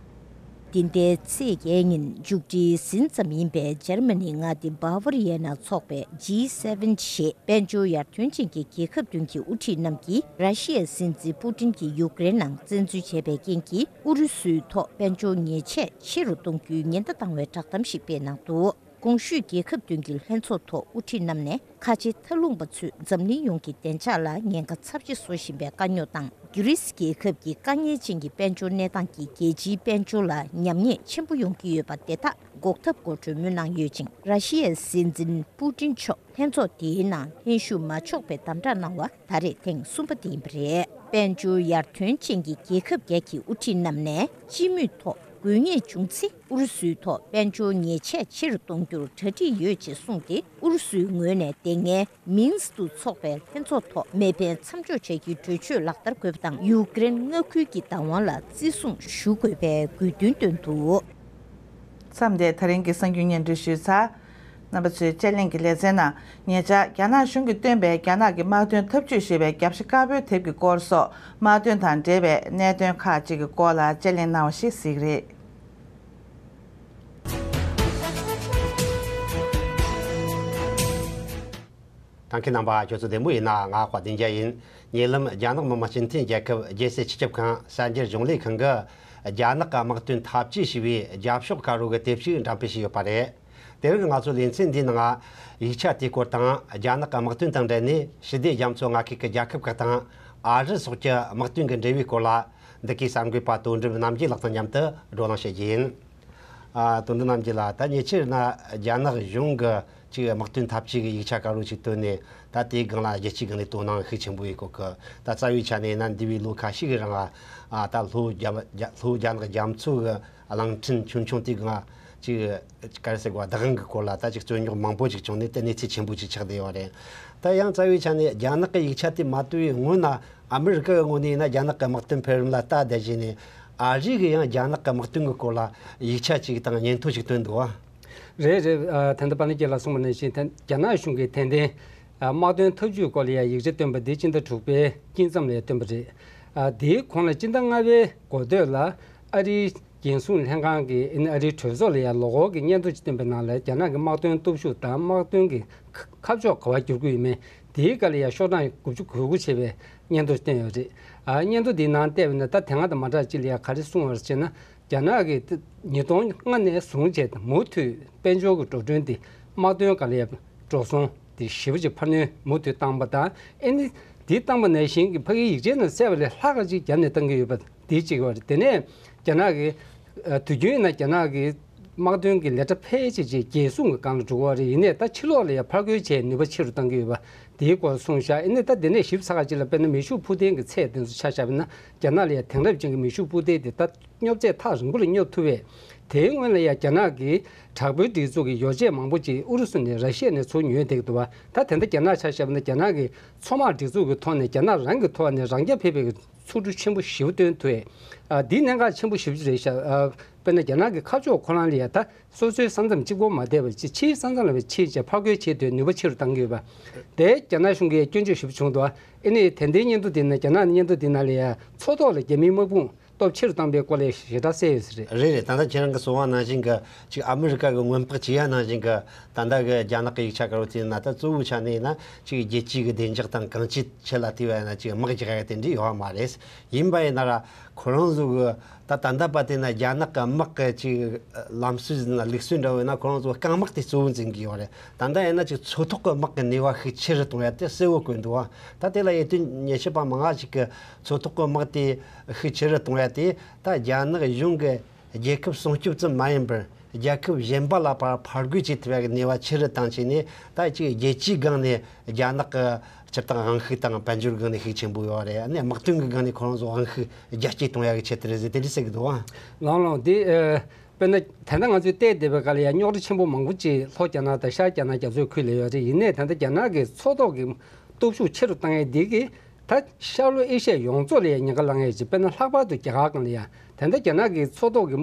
འདི་ཟླའི་ཚེས་བརྒྱད་ཉིན་མཇུག་སྒྲིལ་ཟིན་ཙམ་ཡིན་པའི་འཇར་མ་ནིའི་མངའ་སྡེ་བྷ་ཝ་རི་ཡའི་ནང་འཚོགས་པའི་ཇི་སེ་ཝེན་ཞེས་དཔལ་འབྱོར་ཡར་ཐོན་ཅན་གྱི་རྒྱལ་ཁབ་བདུན་གྱི་དབུ་ཁྲིད་རྣམས་ཀྱིས་ར་ཤི་ཡའི་སྲིད་འཛིན་པུ་ཏིན་གྱིས་ཡུཀ་རེན་ནང་བཙན་འཛུལ་བྱས་པའི་རྐྱེན་གྱིས་ཨུ་རུ་སུའི་ཐོག་དཔལ་འབྱོར་ཉེས་ཆད་ཆེ་རུ་གཏོང་རྒྱུའི་ཉེན་བརྡ་བཏང་བའི་བསྒྲགས་གཏམ་ཞིག་སྤེལ་གནང་འདུག་གོང་ཞུས་རྒྱལ་ཁབ་བདུན་གྱི་ལྷན་ཚོགས་ཐོག་དབུ་ཁྲིད་རྣམས་ནས། ཁ་ཆེ་མཐའ་ལྷུང་པ་ཚོས་འཛམ་གླིང་ཡོངས་ཀྱི་བདེ་འཇགས་ལ་ཉེན་ཁ་ཚབས་ཆེ་བཟོ་བཞིན་པའི་དཀའ་རྙོག་དང་། གྷི་རི་སི་རྒྱལ་ཁབ་ཀྱི་དཀའ་ངལ་ཅན་གྱི་དཔལ་འབྱོར་གནས་སྟངས་ཀྱིས་རྒྱལ་སྤྱིའི་དཔལ་འབྱོར་ལ་ཉམས་ཉེས་ཆེན་པོ་ཡོང་གི་ཡོད་པ་དེ་དག་འགོག་ཐབས་སྐོར་གྲོས་མོལ་གནང་ཡོད་ཅིང་། ར་ཤི་ཡའི་སྲིད་འཛིན་པུ་ཏིན་མཆོག་ལྷན་ཚོགས་དེའི་ནང་ལྷན་ཞུགས་མ་ཆོག་པའི་དམ་བསྒྲགས་གནང་བ་ད་རེས་ཐེངས་གསུམ་པ་དེ་ཡིན་པ་རེད། དཔལ་འབྱོར་ཡར་ཐོན་ཅན་གྱི་རྒྱལ་ཁབ་བརྒྱད་ཀྱི་དབུ་ཁྲིད་རྣམས་ནས་སྤྱི་མོས་ཐོག་དགོས་ངེས་བྱུང་ཚེ། ཨུ་རུ་སུའི་ཐོག་དཔལ་འབྱོར་ཉེས་ཆད་ཆེ་རུ་གཏོང་རྒྱུར་གྲ་སྒྲིག་ཡོད་ཅེས་གསུངས་ཏེ། ཨུ་རུ་སུའི་ངོས་ནས་དེ་སྔའི་མིན་སི་ཏུ་འཚོགས་པའི་ལྷན་ཚོགས་ཐོག་མེ་འཕེན་མཚམས་འཇོག་བྱ་རྒྱུའི་གྲོས་ཆོད་ལག་བསྟར་དགོས་པ་དང་། ཡུཀ་རེན་མངའ་ཁུལ་གྱི་བདག་དབང་ལ་བརྩི་སྲུང་ཞུ་དགོས་པའི་དགོས་འདུན་བཏོན་འདུག། མཚམས་འདིར་ད་རིང་གི་གསར་འགྱུར་སྙན་སྒྲོན་ཞུས་ཚར། རྣམ་པ་ཚོས་དཔྱད་གླེང་གི་ལེ་ཚན་ནང་ཉེ་ཆར་རྒྱ་ནག་གཞུང་གིས་བཏོན་པའི་རྒྱ་ནག་གི་དམག་དོན་འཐབ་ཇུས་ཞེས་པའི་རྒྱབ་ཤ་དཀར་པོའི་དེབ་ཀྱི་སྐོར་སོགས་དམག་དོན་དང་འབྲེལ་བའི་གནད་དོན་ཁག་ཅིག་གི་སྐོར་ལ་དཔྱད་གླེང་གནང་བ་ཞིག་གཟིགས་རེད། ཐང་གི་རྣམ་པ་ཁྱོད་ཚོ་བདེ་མོ་ཡིན་ན། ང་དཔལ་ལྡན་རྒྱལ་ཡིན། ཉེ་ལམ་རྒྱ་ནག་མི་དམངས་སྤྱི་མཐུན་རྒྱལ་ཁབ་རྒྱལ་སྲིད་སྤྱི་ཁྱབ་ཁང་གསར་འགྱུར་གཞུང་ལས་ཁང་གིས་རྒྱ་ནག་གི་དམག་དོན་འཐབ་ཇུས་ཞེས་པའི་རྒྱབ་ཤོག་དཀར་པོ་གི་དེབ་ཞིག་འགྲེམས་སྤེལ་བྱས་ཡོད་པ་རེད། དེ་རིང་ང་ཚོའི་ལེ་ཚན་འདིའི་ནང་ཡིག་ཆ་དེའི་སྐོར་དང་། རྒྱ་ནག་གི་དམག་དོན་དང་འབྲེལ་ནས་ཞི་བདེ་རྒྱ་མཚོ་མངའ་ཁུལ་གྱི་རྒྱལ་ཁབ་ཁག་དང་ཨ་རི་སོགས་ཀྱི་དམག་དོན་གྱི་འབྲེལ་བའི་སྐོར་ལ། འདི་གའི་གསར་འགོད་པ་དོན་གྲུབ་རྣམ་རྒྱལ་ལགས་དང་མཉམ་དུ་བགྲོ་གླེང་བྱེད་རྒྱུ་ཡིན། ཨ། དོན་གྲུབ་རྣམ་རྒྱལ་ལགས། ད་ཉེ་ཆར་ན་རྒྱ་ནག་གཞུང་གིས་ཅིག་དམག་དོན་འཐབ་ཇུས་ཀྱི་ཡིག་ཆ་དཀར་པོ་ཅིག་བཏོན་ནས། ད་དེའི་སྒང་ལ་རྒྱལ་སྤྱིའི་སྒང་ནས་དོ་སྣང་ཤུགས་ཆེན་པོ་ཡོད་སྐོར་གྱི། ད་རྩ་བའི་ཆ་ནས་ཡིན་ན་འདས་པའི་ལོ་ཁ་ཤས་ཀྱི་རིང་ལ། ཨ། ད་ལྷོ་རྒྱ་རྒྱ་ལྷོ་རྒྱ་ནག་རྒྱ་མཚོ་གི་གླིང་ཕྲན་ཆུང་ཆུང་དེའི་སྒང་ཅིག་ག་རེ་ཟེར་དགོས། བདག་དབང་གི་སྐོར་ལ་ད་ཅིག་རྩོད་རྙོག་མང་པོ་ཅིག་བྱུང་ནས། དེ་གནས་ཚུལ་ཆེན་པོ་ཅིག་ཆགས་བསྡད་ཡོད་རེད། ད་ཡང་རྩ་བའི་ཆ་ནས་རྒྱ་ནག་གི་ཡིག་ཆ་དེ་མ་བཏོན་པའི་སྔོན་ན། ཨ་མི་རི་ཀ་གི་ངོས་ནས་ཡིན་ན་རྒྱ་ནག་གི་དམག་དོན་འཕེལ་རིམ་ལ་ལྟ་བསྡད་བྱས་ནས། ཨ་རི་གིས་ཡང་རྒྱ་ནག་གི་དམག་དོན་གྱི་སྐོར་ལ་ཡིག་ཆ་ཅིག་དང་སྙན་ཐོ་ཞིག་བཏོན་འདུག་བ། རེད་རེད། ཨ། ད་ལྟ་པ་ལགས་ཀྱིས་ལ་གསུངས་པ་ནང་བཞིན། ད་རྒྱ་ནག་གཞུང་གིས་ཏན་ཏན་ཨ་དམག་དོན་འཐབ་ཇུས་སྐོར་ལ་ཡང་ཡིག་ཆ་བཏོན་པ་འདི་སྤྱི་ཟླ་དྲུག་པའི་དཀྱིལ་མཚམས་ལ་བཏོན་པ་རེད། ཨ། དེའི་གོང་ལ་སྤྱི་ཟླ་ལྔ་པའི་འགོ་སྟོད་ལ་ཨ་རིའི་རྒྱལ་སྲུང་ལྷན་ཁང་གིས། ཨ་ནི་ཨ་རིའི་གྲོས་ཚོགས་ལ་ཡང་ལོ་འཁོར་གྱི་སྙན་ཐོ་ཅིག་བཏོན་པའི་ནང་ལ། རྒྱ་ནག་གི་དམག་དོན་སྟོབས་ཤུགས་དང་དམག་དོན་གྱི་ཁ་ཁ་ཕྱོགས་ག་པར་བསྒྱུར་གྱི་ཡོད་མེད། དེའི་སྐོར་ལ་ཡང་ཤོག་གྲངས་དགུ་བཅུ་གོ་དགུ་བྱས་པའི་སྙན་ཐོ་བཏོན་ཡོད་རེད། ཨ། སྙན་ཐོ་འདིའི་ནང་བལྟས་པ་ཡིན་ན། ད་དེ་སྔ་དང་མ་འདྲ་ཅིག་ལ་ཡང་ག་རེ་གསུངས་པ་རེད་ཅེ་ན། རྒྱ་ནག་གིས་ཉིས་སྟོང་ལྔ་ནས་བཟུང་བྱས་མུ་མཐུད་དཔལ་འབྱོར་གྱི་འགྲོ་གྲོན་དེ། དམག་དོན་སྒང་ལ་ཡང་འགྲོ་སོང་དེ་ཞེ་པོ་ཅིག་འཕར་སྣོན་མུ་མཐུད་བཏང་པ་དང་། ཨ་ནི་དེ་བཏང་པ་ནང་བཞིན་གྱི་ཕ་གིའི་ཡིག་ཆའི་ནང་གསལ་བ་ལས་ལྷག་ག་ཅིག་བརྒྱབ་ནས་བཏང་གི་ཡོད་པ་དེ་གཅིག་པ་རེད། དེ་ནས་རྒྱ་ནག་གིས། ཨ། དུས་རྒྱུན་ཡིན་ན་རྒྱ་ནག་གིས་དམག་དོན་གྱི་ལས་གྲྭ་ཕལ་ཆེ་ཅིག་རྒྱལ་སྲུང་གི་སྒང་ལ་འགྲོ་གི་ཡོད་རེད། ཡིན་ནའི་ད་ཕྱི་ལོགས་ལ་ཡང་ཕར་རྒོལ་བྱེད་ནུས་པ་ཆེ་རུ་གཏང་གི་ཡོད་པ་དེའི་སྐོར་གསུངས་ཤག་ཨ་ནི་ད་དེ་ནས་ཞིབ་ཚགས་ཅིག་ལ། དཔེར་ན་མེ་ཤུགས་འཕུར་མདེལ་གྱི་ཚད་དེ་ཚོ་ཆ་བཞག་པ་ཡིན་ན། རྒྱ་ནག་ལ་ཡང་དེང་རབས་ཅན་གྱི་མེ་ཤུགས་འཕུར་མདེལ་དེ་ད་སྙོབ་ཚད་ཐག་རིང་པོ་ལ་སྙོབ་ཐུབ་པས། དེའི་སྔོན་ལ་ཡང་རྒྱ་ནག་གི་དྲག་པོའི་སྒྲིག་འཛུགས་ཀྱི་ཡོ་བྱད་མང་པོ་ཅིག་ཨུ་རུ་སུ་ནས་ར་ཤི་ཡ་ནས་ཚུར་ཉོས་བསྡད་ཀྱི་འདུག་བ། ད་དེ་འདྲ་རྒྱ་ནག་ཆ་བཞག་པ་ན། རྒྱ་ནག་གི་མཚོ་དམག་སྒྲིག་འཛུགས་ཀྱི་ཐོག་ནས་རྒྱ་ནག་རང་གི་ཐོག་ནས་རང་རྐྱ་འཕེར་བའི་ཚོགས་འདུ་ཆེན་པོ་ཞེ་པོ་བཏོན་ཐུབ་ཡས། ཨ། འདི་གནད་འགག་ཆེན་པོ་ཞེ་པོ་ཅིག་རེད་ཤག་ཨ། དཔེར་ན་རྒྱ་ནག་གི་ཁ་ཕྱོགས་ཁོ་རང་ལ་ཡ་ད་སོ་སོའི་ས་མཚམས་གཅིག་པོ་མ་བསྡད་པ་ཅིག་ཕྱིའི་ས་མཚམས་ལ་ཕྱིན་བྱས་ཕར་རྒོལ་བྱེད་དུས་ནུས་པ་ཆེ་རུ་བཏང་གི་ཡོད་པ། དེ་རྒྱ་ནག་གཞུང་གིས་སྐྱོན་བརྗོད་ཞེ་པོ་བྱུང་འདུག་ཨ་ནི་དེ་འདྲའི་སྙན་ཐོ་དེ་ནང་། རྒྱ་ནག་གི་སྙན་ཐོ་དེ་ནང་ལ་ཡ་མཚོ་ཐོག་ལ་རྒྱ་མིའི་དམག་དཔུང་སྟོབས་ཆེ་རུ་བཏང་པའི་སྐོར་ལ་ཞེ་དྲག་གསལ་ཡོད་ས་རེད། རེད་རེད། ད་ལྟ་ཁྱེད་རང་གིས་གསུངས་པ་ནང་བཞིན་གྱི་ཅིག་ཨ་མི་རི་ཀ་གིས་སྔོན་དཔག་བྱེད་ཡ་ནང་བཞིན་གྱི། ད་ལྟ་གི་རྒྱ་ནག་གི་ཡིག་ཆ་དཀར་པོ་དེ་ན། ད་གཙོ་བོའི་ཆ་ནས་ཡིན་ན་ཅིག་རྒྱལ་སྤྱིའི་གི་བདེ་འཇགས་དང་གང་ཅིའི་ཆེད་ལ་དེ་བས་ན་ཅིག་དམག་རྒྱག་ཡ་དེ་འདྲ་ཡོད་མ་རེད། ཡིན་པ་ཡིན་ན་ར་ཁོ་རང་ཚོ་གི་ད་ད་ལྟ་བར་དེ་ན་རྒྱ་ནག་གི་དམག་གི་ཅིག་ལམ་སྲོལ་ཟིན་ན་ལུགས་སྲོལ་འདྲ་བོ་ཡིན་ན། ཁོ་རང་ཚོ་རྐང་དམག་དེ་གཙོ་བོ་འཛིན་གི་ཡོད་རེད། ད་ལྟ་ཡིན་ན་ཅིག་མཚོ་ཐོག་གི་དམག་གི་ནུས་པ་ཤུགས་ཆེ་རུ་གཏོང་ཡ་དེ་གསལ་བོ་བཀོད་འདུག་བ། ད་དེ་ལ་ཡིད་རྟོན་ཉེར་ཞིབ་པ་མང་ང་ཞིག་གིས་མཚོ་ཐོག་གི་དམག་དེ་ཤུགས་ཆེ་རུ་གཏོང་ཡ་དེ་ད་རྒྱ་ནག་གཞུང་གི་རྒྱལ་ཁབ་སྲུང་སྐྱོབ་ཙམ་མ་ཡིན་པར། རྒྱལ་ཁབ་གཞན་པ་ལ་ཕར་ཕར་རྒོལ་བྱེད་ཐུབ་ཡ་གི་ནུས་པ་ཆེ་རུ་བཏང་བྱས་ནས། ད་ཅིག་རྒྱལ་སྤྱིའི་སྒང་ནས་རྒྱ་ནག་གི་སྤྱིར་བཏང་དབང་ཤུགས་དང་། དཔལ་འབྱོར་སྒང་ནས་ཤུགས་ཆེན་པོ་ཡོད་རེད། ཨ་ནི་དམག་དོན་གྱི་སྒང་ནས་ཁོ་རང་ཚོ་དབང་ཤུགས་རྒྱ་སྐྱེད་གཏོང་ཡ་གི་ཆེད་དུ་རེད་ཟེར། དེ་འདྲ་ཟེར་གི་འདུག་ཨ། ལགས་ལགས། དེ། ཨ། དཔེར་ན་ད་ལྟ་ང་ཚོས་བལྟས་བསྡད་པའི་སྒང་ལ་ཡ་རྙོག་དྲ་ཆེན་པོ་མང་པོ་ཅིག་ལྷོ་རྒྱ་ནག་དང་ཤར་རྒྱ་ནག་རྒྱ་མཚོའི་ཁུལ་ལ་ཡོད་རེད། ཡིན་ནའི་ད་ལྟ་རྒྱ་ནག་གིས་མཚོ་ཐོག་གི་སྟོབས་ཤུགས་ཆེ་རུ་བཏང་ཡས་འདི་གིས་ད་ཤར་ལྷོ་ཨེ་ཤི་ཡ་ཡོངས་རྫོགས་ལ་ཡ་ཉེན་ཁ་བསླངས་ཡས་ཅིག་དཔེར་ན་ལྷག་པར་དུ་རྒྱ་གར་སྒང་ལ་ཡ། ད་ལྟ་རྒྱ་ནག་གིས་མཚོ་ཐོག་གི་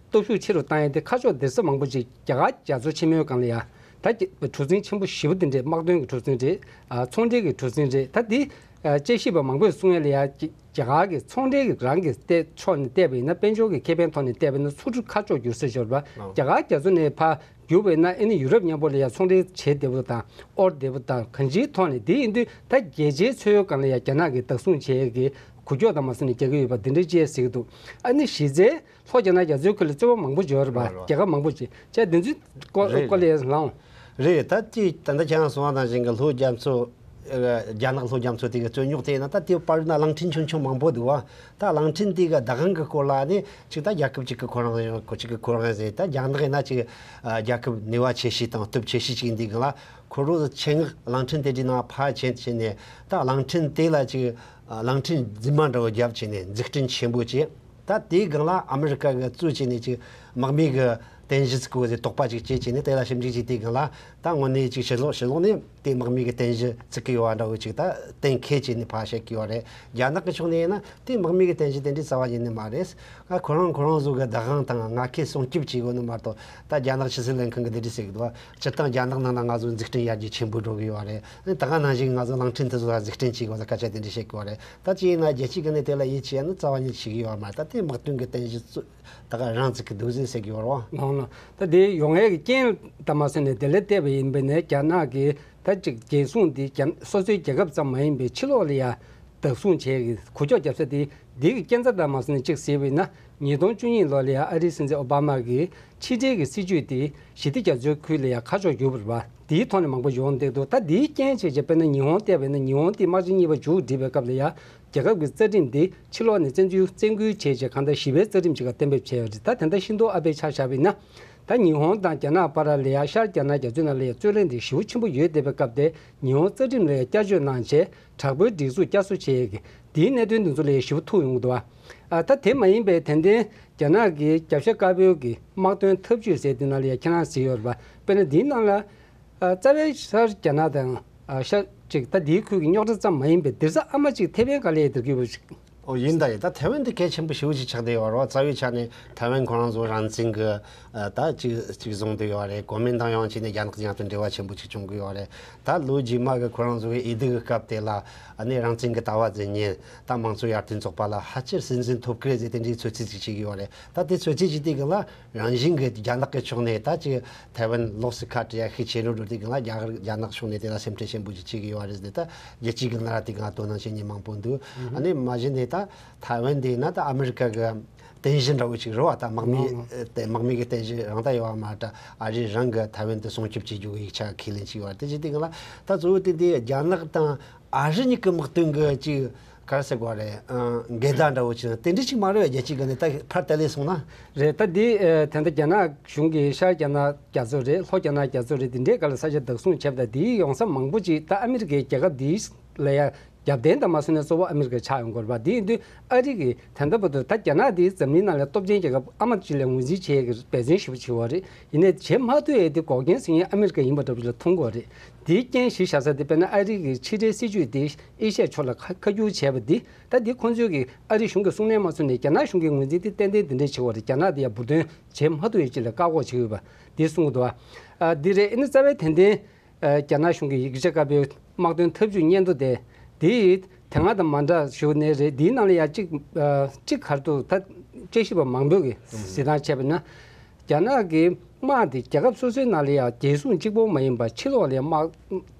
སྟོབས་ཤུགས་ཆེ་རུ་བཏང་ཡས་དེ་ཁ་ཕྱོགས་དེ་ཚོ་མང་པོ་ཅིག་རྒྱ་གར་རྒྱ་མཚོ་ཆེན་མོའི་སྒང་ལ་ཡ། ད་རྒྱ་གྲུ་གཟིངས་ཆེན་པོ་ཞེ་པོ་དེ་འདྲས། དམག་དོན་གྱི་གྲུ་གཟིངས་རེད། ཨ། ཚོང་འབྲེལ་གྱི་གྲུ་གཟིངས་རེད། ད་འདི། ཨ། དཔྱད་ཞིབ་པ་མང་པོས་གསུང་ཡས་ལ་ཡ། རྒྱ་གར་གྱི་ཚོང་འབྲེལ་གྱི་རང་གི་བལྟས་ཕྱོགས་ནས་བལྟས་པ་ཡིན་ན། དཔལ་འབྱོར་གྱི་ཁེ་ཕན་ཐོག་ནས་བལྟས་པ་ཡིན་ན། མཚོ་གྲུ་ཁ་ཕྱོགས་བསྒྱུར་ས་ཡོད་རེད་པ། ཨ། རྒྱ་གར་རྒྱ་མཚོ་ནས་ཕར་བསྒྱུར་བ་ཡིན་ན། ཨ་ནི་ཡུ་རོབ་མཉམ་པོ་ལ་ཡ་ཚོང་འབྲེལ་བྱེད་བདེ་པོ་དང་། དབོར་བདེ་པོ་དང་། གང་ཅིའི་ཐོག་ནས། དེ་ཡིན་དུས་ད་རྒྱལ་སྤྱིའི་མཚོའི་སྒང་ལ་ཡ་རྒྱ་ནག་གིས་བདག་བཟུང་བྱེད་ཡས་ཀྱི་འགུལ་སྐྱོད་དང་མ་སོང་ནས་རྒྱག་གི་ཡོད་པ་འདི་འདྲ་ཅིག་ཟེར་གྱི་འདུག་ཨ་ནི་གཞི་རྩའི་ལྷོ་རྒྱ་ནག་རྒྱ་མཚོའི་ཁུལ་ལ་རྩོད་པ་མང་པོ་ཡོད་རེད་པ། རེད་རེད། རྒྱལ་ཁབ་མང་པོ་ཅིག་བྱས། འདི་ཚོའི་སྐོར། རེད། སྐོར་ལ་ཡ་ལགས། རེད། ད་ཅིག་ད་ལྟ་ཁྱེད་རང་གསུངས་པ་ནང་བཞིན་གྱི་ལྷོ་རྒྱ་མཚོ། ཨ། རྒྱ་ནག་ལྷོ་རྒྱ་མཚོ་དེ་གི་རྩོད་རྙོག་དེ་ཡིན་ན། ད་དེའི་བར་ན་གླིང་ཕྲན་ཆུང་ཆུང་མང་པོ་འདུག་བ། ད་གླིང་ཕྲན་དེ་གི་བདག་དབང་གི་སྐོར་ལ་ནི་ཅིག་ད་རྒྱལ་ཁབ་གཅིག་གི་ཁོ་རང་ཡང་། ཁོ་གཅིག་གི་ཁོ་རང་ཡང་ཟེར། ད་རྒྱ་ནག་ཡིན་ན་ཅིག། ཨ། རྒྱལ་ཁབ་ནུས་པ་ཆེ་ཤོས་དང་སྟོབས་ཆེ་ཤོས་ཅིག་ཡིན་དུས་སྒང་ལ། ཁོ་རང་ཆེད་མངགས་གླིང་ཕྲན་དེ་འདྲའི་ནང་ཕར་ཕྱིན་བྱས་ནས། ད་གླིང་ཕྲན་དེ་ལ་ཅིག། ཨ། གླིང་ཕྲན་རྫུན་མ་འདྲ་བོ་བརྒྱབ་བྱས་ནས་འཛུགས་སྐྲུན་ཆེན་པོ་བྱས། ད་དེའི་སྒང་ལ་ཨ་མི་རི་ཀ་གིས་གཙོ་བྱས་ནས་ཅིག་དམག་མིའི་གི་རྟེན་གཞི་བཙུགས་དགོས་ཟེར་དོགས་པ་ཅིག་སྐྱེས་བྱས་ནས། དེ་ལ་ཞིབ་འཇུག་བྱས་དུས་སྒང་ལ། ད་དངོས་གནས་ཅིག་ཕྱི་ལོགས་ཕྱི་ལོགས་ནས་དེ་དམག་མིའི་གི་རྟེན་གཞི་བཙུགས་ཀྱི་ཡོད་པ་འདྲ་བོ་ཅིག་ད་གཏན་འཁེལ་བྱས་ནས་ཕར་བཤད་ཀྱི་ཡོད་རེད། རྒྱ་ནག་གི་ཕྱོགས་ནས་ཡིན་ན་དེ་དམག་མིའི་གི་རྟེན་གཞི་དེ་འདྲའི་རྩ་བ་ཉིད་ནས་མ་རེད། ཨ། ཁོ་རང་ཁོ་རང་ཚོ་གི་བདག་དབང་དང་མངའ་ཁུལ་སྲུང་སྐྱོབ་བྱེད་དགོས་ནི་མ་གཏོགས། ད་རྒྱ་ནག་ཕྱི་སྲིད་ལྷན་ཁང་གིས་འདི་འདྲ་ཟེར་གི་འདུག་སྤྱིར་བཏང་རྒྱ་ནག་ནང་ན་ང་ཚོ་འཛུགས་སྐྲུན་ཡར་རྒྱས་ཆེན་པོ་འགྲོ་གི་ཡོད་རེད། ད་ག་ནང་བཞིན་ང་ཚོ་གླིང་ཕྲན་དེ་ཚོ་ལ་འཛུགས་སྐྲུན་བྱེད་དགོས་ཟེར་སྐད་ཆ་དེ་འདྲ་བཤད་ཀྱི་ཡོད་རེད། ད་ཅི་ཡིན་ན་རྒྱལ་སྤྱིའི་སྒང་ནས་དེ་ལ་ཡིད་ཆེས་ཡ་ནི་རྩ་བ་ཉིད་བྱེད་ཀྱི་ཡོད་མ་རེད། ད་དེ་དམག་དོན་གྱི་རྟེན་གཞི་ཚོ་ད་ག་རང་བཙུགས་ཀྱི་འདུག་ཟེར་ཟེར་གྱི་ཡོད་རེད་བ། ལགས་ལགས། ད་དེ་ཡོང་ཡས་ཀྱི་རྐྱེན་དང་མ་སོང་ནས་དེ་ལ་བལྟས་པ་ཡིན་པ་ན། རྒྱ་ནག་གིས་ད་ཅིག་རྒྱལ་སྲུང་འདི་རྒྱ། སོ་སོའི་རྒྱལ་ཁབ་ཙམ་མ་ཡིན་པའི་ཕྱི་ལོགས་ལ་ཡ་བདག་བཟུང་བྱེད་ཀྱི་འགུལ་སྐྱོད་རྒྱབ་ས་དེ། འདི་གི་རྐྱེན་རྩ་དང་མ་སོང་ནས་གཅིག་ཟེར་བ་ཡིན་ན། ཉིས་སྟོང་བཅུ་གཉིས་ལོ་ལ་ཡ་ཨ་རིའི་སྲིད་འཛིན་ཨོ་བྷ་མ་གིས་ ཕྱི་འབྲེལ་གྱི་སྲིད་ཇུས་དེ་ཞི་བདེ་རྒྱ་མཚོའི་ཁུལ་ལ་ཡང་ཁ་ཕྱོགས་བསྒྱུར་བ་རེད་པ། དེའི་ཐོག་ནས་མང་པོ་ཡོང་བསྡད་འདུག་ད་དེའི་རྐྱེན་བྱས་བྱས་དཔེར་ན་ཉི་ཧོང་བལྟས་པ་ཡིན་ན་ཉི་ཧོང་དེ་དམག་ཆེན་གཉིས་པ་མཇུག་བསྒྲིལ་བའི་སྐབས་ལ་ཡང་རྒྱལ་ཁབ་ཀྱི་རྩ་ཁྲིམས་དེ་ཕྱི་ལོགས་ནས་བཙན་འཛུལ་བཙན་སྐུལ་བྱས་བྱས་གང་ལྟར་ཞི་བའི་རྩ་ཁྲིམས་ཅིག་ག་གཏན་འབེབས་བྱས་ཡོད་རེད། ད་དེ་འདྲ་ཤིན་ཏུ་ཨ་ཕའི་ཆ་བཞག་པ་ཡིན་ན། ད་ཉི་ཧོང་དང་རྒྱ་ནག་བར་ལ་ཡང་ཤར་རྒྱ་ནག་རྒྱ་མཚོའི་ནང་ལ་ཡང་རྩོད་གླེང་དེ་ཞེ་པོ་ཆེན་པོ་ཡོད་བསྡད་པའི་སྐབས་དེ་ཉི་ཧོང་རྩ་ཁྲིམས་ལ་ཡང་བསྐྱར་བཅོས་གནང་བྱས་དྲག་པོའི་སྒྲིག་འཛུགས་བསྐྱར་གསོ་བྱས་ཡོད་ཀྱི་དེའི་གནད་དོན་དེ་ཚོ་ལ་ཡང་ཞེ་པོ་ཐུག་ཡོང་གི་འདུག་བ། ཨ་ད་དེ་མ་ཡིན་པའི་དེ་འདྲའི་རྒྱ་ནག་གི་རྒྱབ་ཤ་དཀར་པོའི་གི་དམག་དོན་འཐབ་ཇུས་ཟེར་དེ་ནང་ལ་ཡང་ཁྱེད་རང་གཟིགས་ཡོད་རེད་པ། དཔེར་ན་དེའི་ནང་ལ་ཨ་རྩ་བའི་ཤར་རྒྱ་ནག་དང་ཨ་ཤར་ཅིག་ད་དེའི་ཁུལ་གྱི་རྙོག་དྲ་ཙམ་མ་ཡིན་པའི་སྡེར་ས་ཨ་མ་ཅིག་ཐེ་ཝན་ག་ལེར་སྡོད་ཀྱི་ཡོད་པ་ཞིག་ཨོ་ཡིན་ད་རེད། ད་ཐའེ་ཝན་དེ་གལ་ཆེན་པོ་ཞེ་པོ་ཅིག་ཆགས་བསྡད་ཡོད་རེད་བ། རྩ་བའི་ཆ་ནས་ཐའེ་ཝན་ཁོ་རང་ཚོ་རང་བཙན་གྱི་ཨ་ད་ཅིག་ཅིག་བཟུང་བསྡད་ཡོད་རེད། གོ་མིན་ཏང་ཡོང་བྱས་ནས་རྒྱ་ནག་དང་མཉམ་དུ་འབྲེལ་བ་ཆེན་པོ་ཅིག་བྱུང་གི་ཡོད་རེད། ད་ལོ་རྗེས་མ་གི་ཁོ་རང་ཚོ་གི་འོས་བསྡུ་གི་སྐབས་དེ་ལ་ཨ་ནི་རང་བཙན་གྱི་ལྟ་བ་འཛིན་མཁན་ད་དམངས་གཙོ་ཡར་ཐོན་ཚོགས་པ་ལ་ཕལ་ཆེར་སྲིད་འཛིན་ཐོབ་ཀྱི་རེད་ཟེར་དེ་འདྲའི་ཚོད་རྩིས་ཅིག་བྱེད་ཀྱི་ཡོད་རེད། ད་དེ་ཚོད་རྩིས་བྱེད་དུས་སྒང་ལ་རང་བཞིན་གྱི་རྒྱ་ནག་གི་ཕྱོགས་ནས་ད་ཅིག་ཐའེ་ཝན་ལོགས་སུ་ཁ་བྲལ་ཡ་ཤས་ཆེ་རུ་འགྲོ་དུས་སྒང་ལ་རྒྱ་གར་རྒྱ་ནག་ཕྱོགས་ནས་དེ་ལ་སེམས་ཁྲལ་ཆེན་པོ་ཅིག་བྱེད་ཀྱི་ཡོད་རེད་ཟེར། ད་རྒྱལ་སྤྱིའི་སྒང་ལ་དེ་སྒང་དོ་སྣང་བྱེད་མཁན་མང་པོ་འདུག་ཨ་ནི་མ་གཞི་ནས་ད་ཐའེ་ཝན་དེ་ཡིན་ན་ད་ཨ་མི་རི་ཀ་གི་རྟེན་གཞི་འདྲ་བོ་ཅིག་རེད་བ། ད་དམག་མིའི་ཨ་དེ་དམག་མི་གི་རྟེན་གཞི་རང་ད་ཡོད་བ་མ་རེད། ཨ་རི་རང་གི་ཐའེ་ཝན་དུ་སྲུང་སྐྱོབ་བྱེད་རྒྱུ་གི་ཡིག་ཆ་ཁས་ལེན་བྱས་ཡོད་རེད། དེ་བྱེད་དུས་སྒང་ལ་ད་གཙོ་བོ་དེ་དེ་རྒྱ་ནག་དང་ཨ་རི་གཉིས་ཀྱི་དམག་དོན་གྱི་ཅིག་ག་རེ་ཟེར་དགོས་རེད། ཨ་འགལ་ཟླ་འདྲ་བོ་ཅིག་དེ་འདྲ་ཅིག་མ་རེད་བས། རྒྱལ་སྤྱིའི་སྒང་ནས་ད་ཕར་ལྟ་ལས་སོང་ན། རེད། ད་འདི་ཨ་ད་ལྟ་རྒྱ་ནག་གཞུང་གིས་ཤར་རྒྱ་ནག་རྒྱ་མཚོ་རེད། ལྷོ་རྒྱ་ནག་རྒྱ་མཚོ་རེད། འདི་འདྲའི་སྒང་ལ་ས་ཆ་བདག་བཟུང་བྱས་པ་དང་འདིའི་ཡོང་ས་མང་པོ་ཅིག་ད་ཨ་མི་རི་ཀའི་རྒྱལ་ཁབ་འདིའི་ལ་ཡ་རྒྱབ་རྟེན་དང་མ་སོང་ན་གཙོ་བོ་ཨ་མི་རི་ཀ་ཆགས་ཡོང་གི་རེད་པ། འདི་ཡིན་དུས་ཨ་རི་གིས་ད་ལྟ་བར་དུ་ད་རྒྱ་ནག་འདི་འཛམ་གླིང་ནང་ལ་སྟོབས་ཆེན་རྒྱལ་ཁབ་ཨ་མ་ཅིག་ལ་ངོས་འཛིན་བྱེད་ཡས་ཀྱི་འབད་བརྩོན་ཞེ་པོ་བྱེད་པ་རེད། ཡིན་ནའི་བྱེད་མ་ཐུབ་ཡས་དེ་འགོག་རྐྱེན་ཟེར་མཁན་ཨ་མི་རི་ཀ་ཡིན་པ་འདྲ་པོ་ཅིག་ལ་མཐོང་གི་ཡོད་རེད། དེའི་རྐྱེན་གཞི་བཞག་ས་དེ་དཔེར་ན་ཨ་རི་གི་ཕྱི་འབྲེལ་སྲིད་ཇུས་དེ་ཨེ་ཤ་ཡའི་ཕྱོགས་ལ་ཁ་ཁ་བསྒྱུར་བྱས་པ་འདི་ད་འདི་ཁོང་ཚོས་ཀྱི་ཨ་རི་གཞུང་གི་གསུང་ནན་མ་ཚུགས་ནས་རྒྱ་ནག་གཞུང་གི་ངོས་འཛིན་དེ་ཏན་ཏན་དེ་འདྲ་བྱེད་པ་རེད། རྒྱ་ནག་དེ་ཡང་འབུར་འདོན་བྱེད་མ་ཐུབ་ཡས་ཅིག་ལ་བཀག་འགོག་བྱེད་ཀྱི་ཡོད་པ་འདི་གསུང་གི་འདུག་ཨ། འདི་རེད། ཨ་ནི་རྩ་བའི་དོན་ལྡན། ཨ་རྒྱ་ནག་གཞུང་གི་ཡིག་ཆ་དཀར་པོའི་དམག་དོན་འཐབ་ཇུས་སྙན་ཐོ་དེ། འདི་ཡིས་དེ་སྔ་དང་མ་འདྲ་ཞུ་ནས་རེད། འདིའི་ནང་ལ་ཡང་གཅིག་ཨ་གཅིག་གར་དུ་ད་དཔྱད་ཞིབ་པ་མང་པོས་ཀྱི་གཟིགས་སྟངས་བྱས་པ་ན། རྒྱ་ནག་གི་དམག་དེ་རྒྱལ་ཁབ་སོ་སོའི་ནང་ལ་ཡང་རྒྱལ་སྲུང་གཅིག་པོ་མ་ཡིན་པར་ཕྱི་ལོགས་ལ་དམག་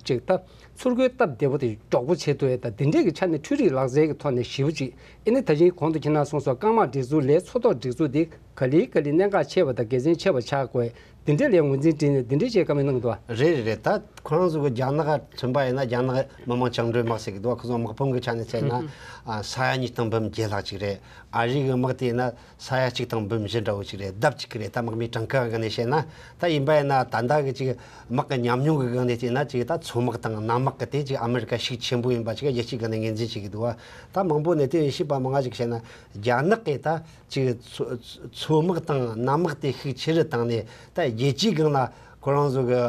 ཅིག་ད་ཚུར་རྒོལ་སྟབས་བདེ་པོ་དེ་མགྱོགས་པོ་བྱེད་ཐུབ་ཡས་ད་དེ་འདྲས་ཀྱི་ཆ་ནས་འཕྲུལ་རིག་ལག་རྩལ་གྱི་ཐོག་ནས་ཞེ་པོ་ཅིག་ཨེ་ནི་ད་གིན་གོང་དུ་ཁྱེད་རང་གསུངས་སོགས་རྐང་དམག་སྒྲིག་འཛུགས་ལས་མཚོ་ཐོག་སྒྲིག་འཛུགས་དེ་ག་ལེ་ག་ལེ་གནད་འགག་ཆེ་བ་དང་དགེ་མཚན་ཆེ་བ་ཆགས་དགོས། འདི་འདྲས་ལས་ངོས་འཛིན་བྲིས་ནས་འདི་འདྲས་བྱས་བཀའ་མོལ་གནང་འདུག་བ། རེད་རེད་རེད། ད་ཁོ་རང་ཚོ་གི་རྒྱ་ནག་མཚོན་པ་ཡིན་ན་རྒྱ་ནག་མི་དམངས་བཅིངས་འགྲོལ་དམག་ཟེར་གི་འདུག་ཁོ་ཚོ་དམག་དཔུང་གི་ཆ་ནས་བཤད་ན་ཨ་ས་ཡ་གཉིས་སྟོང་འབུམ་བརྒྱད་ལྷག་ཅིག་རེད། ཨ་རི་གི་དམག་དེ་ཡིན་ན་ས་ཡ་གཅིག་དང་འབུམ་བཞི་འདྲ་བོ་ཅིག་རེད། ལྡབ་གཅིག་གི་རེད། ད་དམག་མིའི་གྲངས་ཀ་གི་ནས་བཤད་ན། ད་ཡིན་པ་ཡིན་ན་ད་ལྟ་གི་ཅིག་དམག་གི་ཉམས་མྱོང་གི་སྒང་ནས་བལྟས་ན་ཅིག་ད་མཚོ་དམག་དང་གནམ་དམག་གི་དེ་ཅིག་ཨ་མི་རི་ཀ་ཤུགས་ཆེན་པོ་ཡིན་པ་ཅིག་རྒྱལ་སྤྱིའི་སྒང་ནས་ངོས་འཛིན་བྱེད་གི་འདུག་བ། ད་མང་པོ་ནས་དེ་ཡིན་ཤེས་པ་མང་ང་ཅིག་བཤད་ན་རྒྱ་ནག་གིས་ད་ཅིག་མཚོ་མཚོ་དམག་དང་གནམ་དམག་དེ་ཤུགས་ཆེ་རུ་བཏང་ནས་ད་རྒྱལ་སྤྱིའི་སྒང་ལ་ཁོ་རང་ཚོ་གི་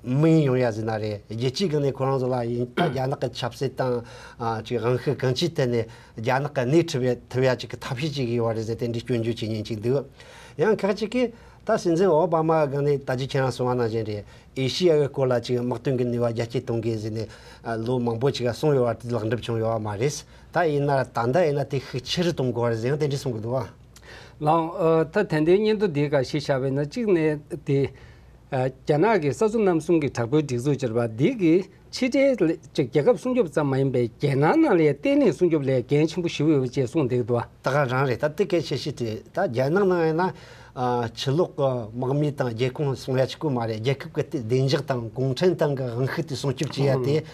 མིང་ཡོང་ཡ་ཟེར་ན་རེད། རྒྱལ་སྤྱིའི་སྒང་ནས་ཁོ་རང་ཚོ་ལ་ཡིན་ད་རྒྱ་ནག་གི་ཆབ་སྲིད་དང་ཨ་ཅིག་དབང་ཤུགས་གང་ཅིའི་ཐད་ནས་རྒྱ་ནག་གི་སྣེ་ཁྲིད་ཡ་ཐུབ་ཡ་ཅིག་གི་ཐབས་ཤེས་ཅིག་ཡོད་པ་རེད་ཟེར་དེ་འདྲའི་སྐྱོན་བརྗོད་བྱེད་མཁན་ཅིག་འདུག་ཡང་ཁག་ཅིག་གིས་ད་སྲིད་འཛིན་ཨོ་བྷ་མ་གི་སྒང་ནས་ད་ཅི་ཁྱེད་རང་གསུངས་པ་ནང་བཞིན་རེད། ཨེ་ཤི་ཡ་གི་སྐོར་ལ་ཅིག་དམག་དོན་གྱི་ནུས་པ་རྒྱ་སྐྱེད་གཏོང་དགོས་ཟེར་ནས་ཨ་ལོ་མང་པོ་ཅིག་གསུངས་ཡོད་པ་དེ་ལེགས་འགྲུབ་བྱུང་ཡོད་པ་མ་རེད། ད་ཡིན་ན་ད་ལྟ་ཡིན་ན་དེ་ཤུགས་ཆེ་རུ་གཏོང་དགོས་པ་རེད་ཟེར་ཡང་དེ་འདྲ་གསུང་གི་འདུག་བ། ལགས། ཨ་ད་དེ་འདྲའི་སྙན་ཐོ་འདི་ག་གཞི་བཞག་པ་ཡིན་ན་གཅིག་ནས་དེ་ཨ་རྒྱ་ནག་གི་ས་མཚོ་གནམ་གསུམ་གྱི་དྲག་པོའི་སྒྲིག་འཛུགས་ཅིག་རེད་པ། འདི་གི་ཕྱི་འབྲེལ་ལ་ཅིག་རྒྱལ་ཁབ་སྲུང་སྐྱོབ་ཙམ་མ་ཡིན་པའི་རྒྱལ་ནང་ནང་ལ་ཡང་བརྟན་ལྷིང་སྲུང་སྐྱོབ་ལ་འགན་ཆེན་པོ་ཞེ་པོ་ཡོད་པ་བཅས་གསུངས་བསྡད་ཀྱི་འདུག་བ། ད་ག་རང་རེད། ད་དེ་གལ་ཆེ་ཤོས་དེ་ད་རྒྱལ་ནང་ནང་ཡིན་ན་ཨ་ཕྱི་ལོགས་ཀྱི་དམག་མི་དང་རྒྱལ་ཁོངས་སྲུང་ཡ་གཅིག་པུ་མ་རེད། རྒྱལ་ཁབ་ཀྱི་དེ་བདེ་འཇགས་དང་གུང་ཁྲན་ཏང་གི་དབང་ཤུགས་དེ་སྲུང་སྐྱོབ་བྱེད་ཡ་དེ་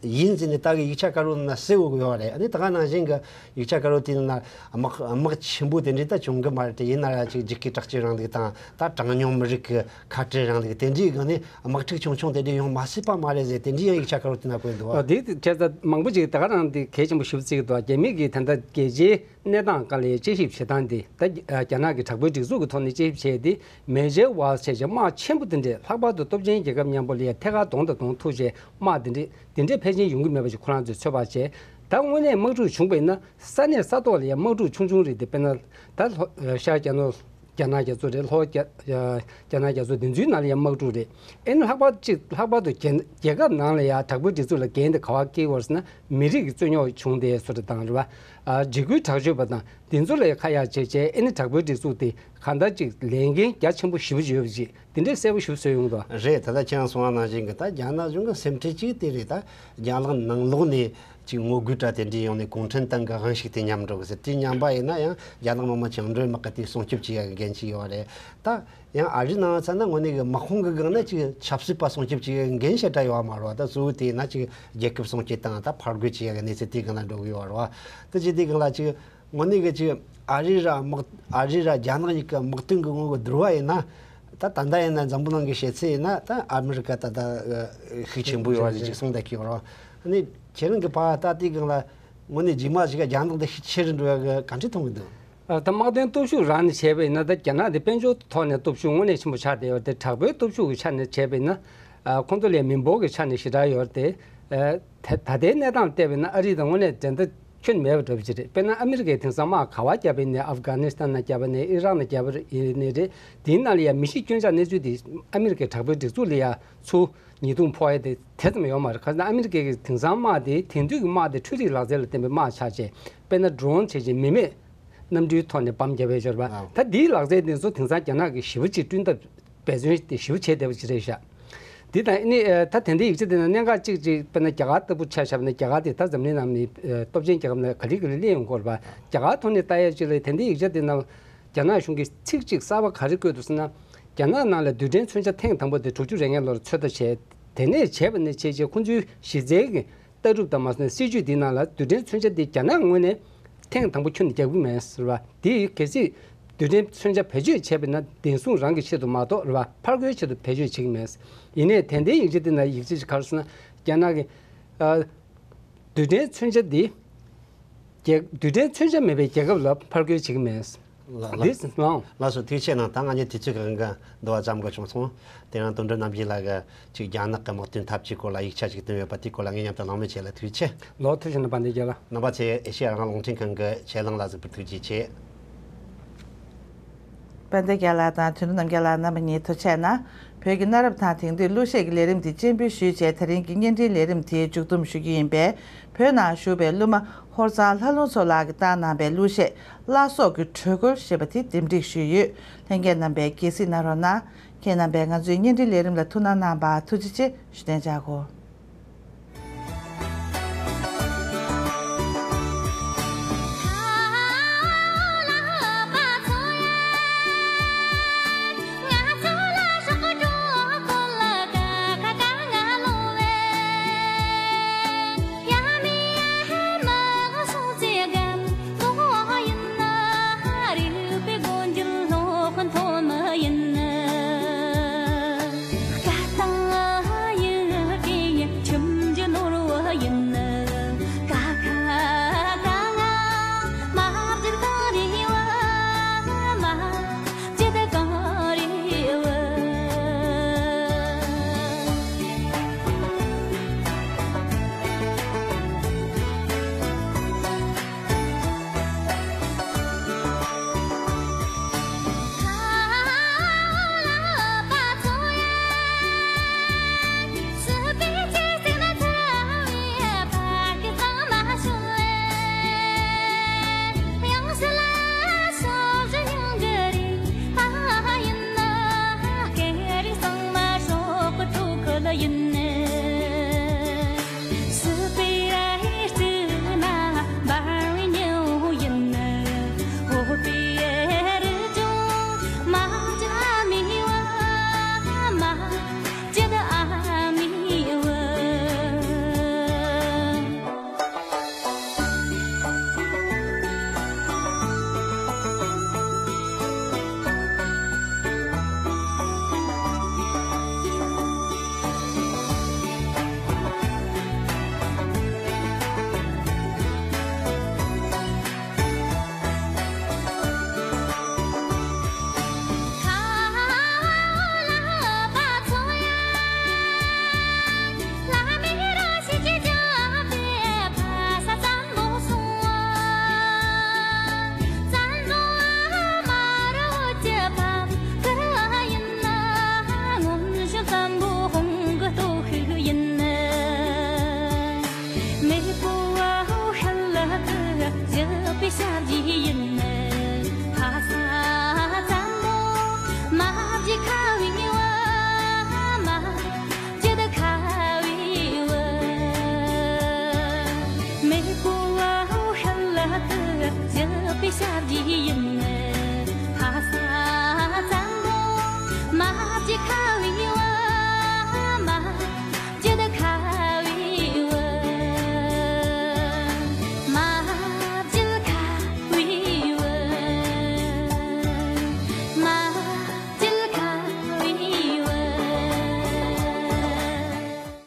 ཡིན་ཟེར་ནས་ད་གི་ཡིག་ཆ་དཀར་པོ་ནང་གསལ་བོ་ཡོད་རེད། ཨ་ནི་ད་ག་ནང་བཞིན་གི་ཡིག་ཆ་དཀར་པོ་དེ་ནང་དམག་དམག་ཆེན་པོ་དེ་འདྲའི་ད་བྱུང་གི་མ་རེད། དེ་ཡིན་ན་ར་ཅིག་རྒྱུད་ཀྱི་དྲག་སྤྱོད་རིང་ལུགས་དང་ད་གྲངས་ཉུང་མི་རིགས་ཀྱི་ཁ་བྲལ་རིང་ལུགས་དེ་འདྲའི་སྒང་ནས་དམག་འཁྲུག་ཆུང་ཆུང་དེ་འདྲའི་ཡོང་མ་སྲིད་པ་མ་རེད་ཟེར་དེ་འདྲའི་ཡང་ཡིག་ཆ་དཀར་པོ་དེ་ནང་བཀོད་འདུག་བ། ཨ་དེ་བྱས་ཙང་མང་པོ་ཅིག་ད་ག་རང་དེ་གལ་ཆེན་པོ་ཞེ་པོ་བརྩི་གི་འདུག་རྒྱ་མི་གིས་ད་ལྟ་རྒྱལ་སྤྱིའི་གནས་སྟངས་སྒང་ལ་དཔྱད་ཞིབ་བྱེད་སྟངས་དེ་ད་རྒྱ་ནག་གི་དྲག་པོའི་སྒྲིག་འཛུགས་ཀྱི་ཐོག་ནས་དཔྱད་ཞིབ་བྱས་ཏེ་མེ་ཇར་ཝར་བྱས་བྱས་དམག་ཆེན་པོ་དེ་འདྲས་ལྷག་པར་དུ་སྟོབས་ཆེན་རྒྱལ་ཁབ་མཉམ་པོ་ལ་ཡང་ཐད་ཀར་གདོང་དང་གདོང་ཐུག་བྱས་དམག་དེ་འདྲས་དེ་འདྲས་ཕལ་ཆེར་ཡོང་གི་མེད་པ་ཞིག་ཁོ་རང་ཚོས་ཚོད་དཔག་བྱས། ད་དངོས་གནས་དམག་འཁྲུག་བྱུང་བ་ཡིན་ན་ས་གནས་ས་ཐོག་ལ་ཡང་དམག་འཁྲུག་ཆུང་ཆུང་རེད་དེ། དཔེར་ན་ད་ལྷོ་ཤར་རྒྱ་ནག་རྒྱ་ནག་རྒྱ་མཚོ་རེད། ལྷོ་རྒྱ་རྒྱ་ནག་རྒྱ་མཚོ་དེ་ཚོའི་ནང་ལ་ཡང་དམག་འཁྲུག་རེད། ཨེ་ནི་ལྷག་པར་ཅིག་ལྷག་པར་དུ་རྒྱལ་རྒྱལ་ཁབ་ནང་ལ་ཡང་དྲག་པོའི་སྒྲིག་འཛུགས་ལ་འགན་དེ་ག་པར་འཁྱེར་དགོས་ཟེར་ན་མི་རིགས་ཀྱི་རྩོད་རྙོག་བྱུང་བསྡད་ཡས་བཟོ་འདྲ་དང་རེད་བ། ཨ་འཇིགས་སྐུལ་དྲག་སྤྱོད་པ་དང་དེ་ཚོ་ལ་ཡང་ཁ་ཡ་བྱས་བྱས་ཨེ་ནི་དྲག་པོའི་སྒྲིག་འཛུགས་དེ་གང་ལྟར་ཅིག་ལས་འགན་རྒྱ་ཆེན་པོ་ཞེ་པོ་ཅིག་ཡོད་པ་ཅིག་དེ་འདྲའི་གསལ་པོ་ཞིག་བཟོས་ཡོང་འདུག་རེད། ད་ལྟ་ཁྱེད་རང་གསུངས་པ་ནང་བཞིན་གྱི་ད་རྒྱ་ནག་གཞུང་གི་སེམས་ཁྲལ་གཅིག་དེ་རེད། ད་རྒྱ་ནག་ནང་ལོགས་ནས་ ཅིག་ངོ་རྒོལ་འདྲ་དེ་འདྲ་ཡོང་ནས་གུང་ཁྲན་ཏང་གི་དབང་ཤུགས་དེ་ཉམས་འགྲོ་གི་ཟེར། དེ་ཉམས་པ་ཡིན་ན་ཡང་རྒྱ་ནག་མི་དམངས་བཅིངས་འགྲོལ་དམག་གི་དེ་སྲུང་སྐྱོབ་བྱེད་ཡ་གི་འགན་ཅིག་ཡོད་རེད། ད་ཡང་ཨ་རིའི་ནང་ཚ་ན་དངོས་གནས་གི་དམག་དཔུང་གི་སྒང་ན་ཅིག་ཆབ་སྲིད་པ་སྲུང་སྐྱོབ་བྱེད་ཡ་གི་འགན་ཞེ་དྲག་ཡོད་མ་རེད་བ། ད་གཙོ་བོ་དེ་ཡིན་ན་ཅིག་རྒྱལ་ཁབ་སྲུང་སྐྱོབ་དང་ད་ཕར་རྒོལ་བྱེད་ཡ་གི་གནས་ཚུལ་དེ་སྒང་ལ་འགྲོ་གི་ཡོད་རེད་བ། ད་ཅིག་དེ་སྒང་ལ་ཅིག་དངོས་གནས་གི་ཅིག་ཨ་རི་ར་དམག་ཨ་རི་ར་རྒྱ་ནག་གཉིས་ཀྱི་དམག་དོན་གྱི་དངོས་གི་བསྡུར་བ་ཡིན་ན། ད་ད་ལྟ་ཡིན་ན་འཛམ་བུ་གླིང་གི་བཤད་ཚུལ་ཡིན་ན་ད་ཨ་མི་རི་ཀ་ད་ལྟ་ཤུགས་ཆེན་པོ་ཡོད་བ་ཞིག་གསུངས་བསྡད་ཀྱི་ཡོད་རེད། ཨ་ནི་ཁྱེད་རང་གི་བར་ད་ལྟའི་སྒང་ལ་དངོས་གནས་རྗེས་མ་ཞིག་རྒྱ་ནག་འདི་ཤུགས་ཆེ་རུ་འགྲོ་ཡ་གི་ག་འདྲ་མཐོང་གི་འདུག་ཨ། ད་དམག་དོན་སྟོབས་ཤུགས་རང་ནས་བྱས་པ་ཡིན་ན། ད་རྒྱ་ནག་འདི་དཔལ་འབྱོར་ཐོག་ནས་སྟོབས་ཤུགས་དངོས་གནས་ཆེན་པོ་ཆགས་བསྡད་ཡོད་རེད་དེ། དྲག་པོའི་སྟོབས་ཤུགས་ཀྱི་ཆ་ནས་བྱས་པ་ཡིན་ན། ཨ། ཁོང་ཚོ་ལས་མི་འབོར་གྱི་ཆ་ནས་ཞེ་དྲག་ཡོད་རེད་དེ། ཨ། ད་ད་ལྟའི་གནས་སྟངས་བལྟས་པ་ཡིན་ན་ཨ་རི་དང་དངོས་གནས་འགྲན་ཟླ་ཁྱོན་མེད་པ་འདྲ་པོ་ཅིག་རེད། དཔེར་ན་ཨ་མི་རི་ཀས་དེང་སང་དམག་ག་པར་བརྒྱབ་པ་ཡིན་ནའི། ཨབ་གྷ་ནི་སི་ཐན་ནང་བརྒྱབ་པ་ཡིན་ནའི། ཨི་རག་ནང་བརྒྱབ་པ་ཡིན་ནའི་རེད། དེའི་ནང་ལ་ཡང་མི་ཤི་སྐྱོན་ཆག་གནས་ཚུལ་དེ་ཨ་མི་རི་ཀའི་དྲག་པོའི་སྒྲིག་འཛུགས་ལ་ཡང་ཚུར་ཉེས་རྡུང་ཕོག་ཡ་དེ་དེ་ཙམ་ཡོད་མ་རེད། ག་ཟེར་ན་ཨ་མི་རི་ཀའི་དེང་སང་དམག་དེ་དེང་དུས་ཀྱི་དམག་དེ་འཕྲུལ་རིག་ལག་རྩལ་ལ་བརྟེན་པའི་དམག་ཆགས་བྱས། དཔེར་ན་ཌོ་རོན་བྱས་ཅིང་མི་མེད་གནམ་གྲུའི་ཐོག་ནས་བམ་བརྒྱབ་པའི་ཞོར་བ། ཨ། ད་དེའི་ལག་རྩལ་དེ་ཚོ་དེང་སང་རྒྱ་ནག་གིས་ཞེ་པོ་ཅིག་བསྐྲུན་ཐབས་འབད་བརྩོན་དེ་ཞེ་པོ་བྱས་བསྡད་པ་ཅིག་རེད་ཤག་དེ་དང་ཨ་ནི། ཨ། ད་དེ་འདྲའི་ཡིག་ཆ་དེ་ནང་གནད་འགག་གཅིག་ཅིག་དཔེར་ན་རྒྱ་གར་ལྟ་བུ་ཆ་བཞག་ན། རྒྱ་གར་དེ་ད་འཛམ་གླིང་ནང་ནས། ཨ། སྟོབས་ཆེན་རྒྱལ་ཁབ་ནང་ག་ལེ་ག་ལེ་སླེབས་ཡོང་གི་ཡོད་རེད་པ། རྒྱ་གར་ཐོག་ནས་ལྟ་ཡ་ཅིག་ལ་དེ་འདྲའི་ཡིག་ཆ་དེ་ནང་རྒྱ་ནག་གཞུང་གིས་ཚིག་གཅིག་གསར་པ་ག་རེ་བཀོད་འདུག་ཟེར་ན། རྒྱ་ནག་ནང་ལ་རྡུལ་ཕྲན་མཚོན་ཆ་ཐེངས་དང་པོ་དེ་དྲུག་ཅུ་རེ་ལྔའི་ལོར་ཚོད་ལྟ་བྱས། དེ་ནས་བྱས་པ་ནས་བྱས་རྗེས་ཁོང་ཚོའི་གཞི་རྩའི་གི་ལྟ་གྲུབ་དང་མ་སོན་སྲིད་ཇུས་འདིའི་ནང་ལ་རྡུལ་ཕྲན་མཚོན་ཆ་འདི་རྒྱ་ནག་ངོས་ནས་ཐེངས་དང་པོ་ཁྱོན་ནས་རྒྱག་གི་མེད་ཟེར་བ། འདི་གལ་སྲིད་རྡུལ་ཕྲན་མཚོན་ཆ་བེད་སྤྱོད་བྱས་པ་ན་བདེན་སྲུང་རང་གི་ཆེད་དུ་མ་གཏོགས་རེད་བ། ཕར་རྒོལ་ཆེད་དུ་བེད་སྤྱོད་བྱེད་ཀྱི་མེད། ཡིན་ནའི་དེ་འདྲའི་ཡིག་ཆ་འདི་ན་ཡིག་ཆ་ཞིག་ག་རེ་ཟེར་ན། རྒྱ་ནག་གི། ཨ། རྡུལ་ཕྲན་མཚོན་ཆ་འདི། རྒྱལ། རྡུལ་ཕྲན་མཚོན་ཆ་མེད་པའི་རྒྱལ་ཁབ་ལ་ཕར་རྒོལ་བྱེད་ཀྱི་མེད། ལགས་ལགས། འདི་ལགས་སོ། ཐུགས་རྗེ་ཆེ་གནང་། ད་ང་གཉིས་དུས་ཚོད་གང་ག་འདུ་བ་ཙམ་ག་བྱུང་སོང་། དེ་རིང་དོན་གྲུབ་རྣམ་རྒྱལ་ལགས་ཀྱིས་ཅིག་རྒྱ་ནག་གི་དམག་དོན་འཐབ་ཇུས་སྐོར་ལ་ཡིག་ཆ་ཞིག་བཏོན་ཡོད་པ་དེའི་སྐོར་ལ་ངས་མཉམ་དུ་གླེང་མོལ་བྱས་ལ་ཐུགས་རྗེ་ཆེ། ལགས་ཐུགས་རྗེ་གནང་། དཔལ་ལྡན་རྒྱལ་ལགས། རྣམ་པ་ཚོས་ཨེ་ཤེ་ཡ་རང་དབང་རླུང་འཕྲིན་ཁང་གི་ཆེད་ལམ་ལ་གཟིགས་པར་ཐུགས་རྗེ་ཆེ། དཔལ་ལྡན་རྒྱལ་ལགས་དང་དོན་གྲུབ་རྣམ་རྒྱལ་ལགས་རྣམ་པ་གཉིས་ཐུགས་རྗེ་གནང་། བོད་ཀྱི་གནའ་རབས་དང་དེང་དུས་གླུ་གཞས་ཀྱི་ལས་རིམ་དེ་སྤྱན་འབུལ་ཞུས་བྱས། དེ་རིང་གི་བརྙན་འཕྲིན་ལས་རིམ་དེ་མཇུག་བསྡོམས་ཞུ་རྒྱུ་ཡིན་པས། བོད་ནང་བཞུགས་པའི་གླུ་མ་ཧོར་གཙང་ལྷ་ལུང་མཚོ་ལགས་ཀྱིས་བཏང་གནང་པའི་གླུ་གཞས་བླ་སྲོག་གི་དྲོད་ཁོལ་ཞེས་པ་དེ་འདེམས་སྒྲིག་ཞུས་ཡོད། ལྷན་རྒྱས་རྣམ་པས་དགྱེས་གཟིགས་གནང་རོགས་གནང་། ཁྱེད་རྣམ་པས་ང་ཚོའི་བརྙན་འཕྲིན་ལས་རིམ་ལ་ཐུགས་སྣང་གནང་བར་ཐུགས་རྗེ་ཆེ་ཞུ་གཏན་འཇགས་སྒོ།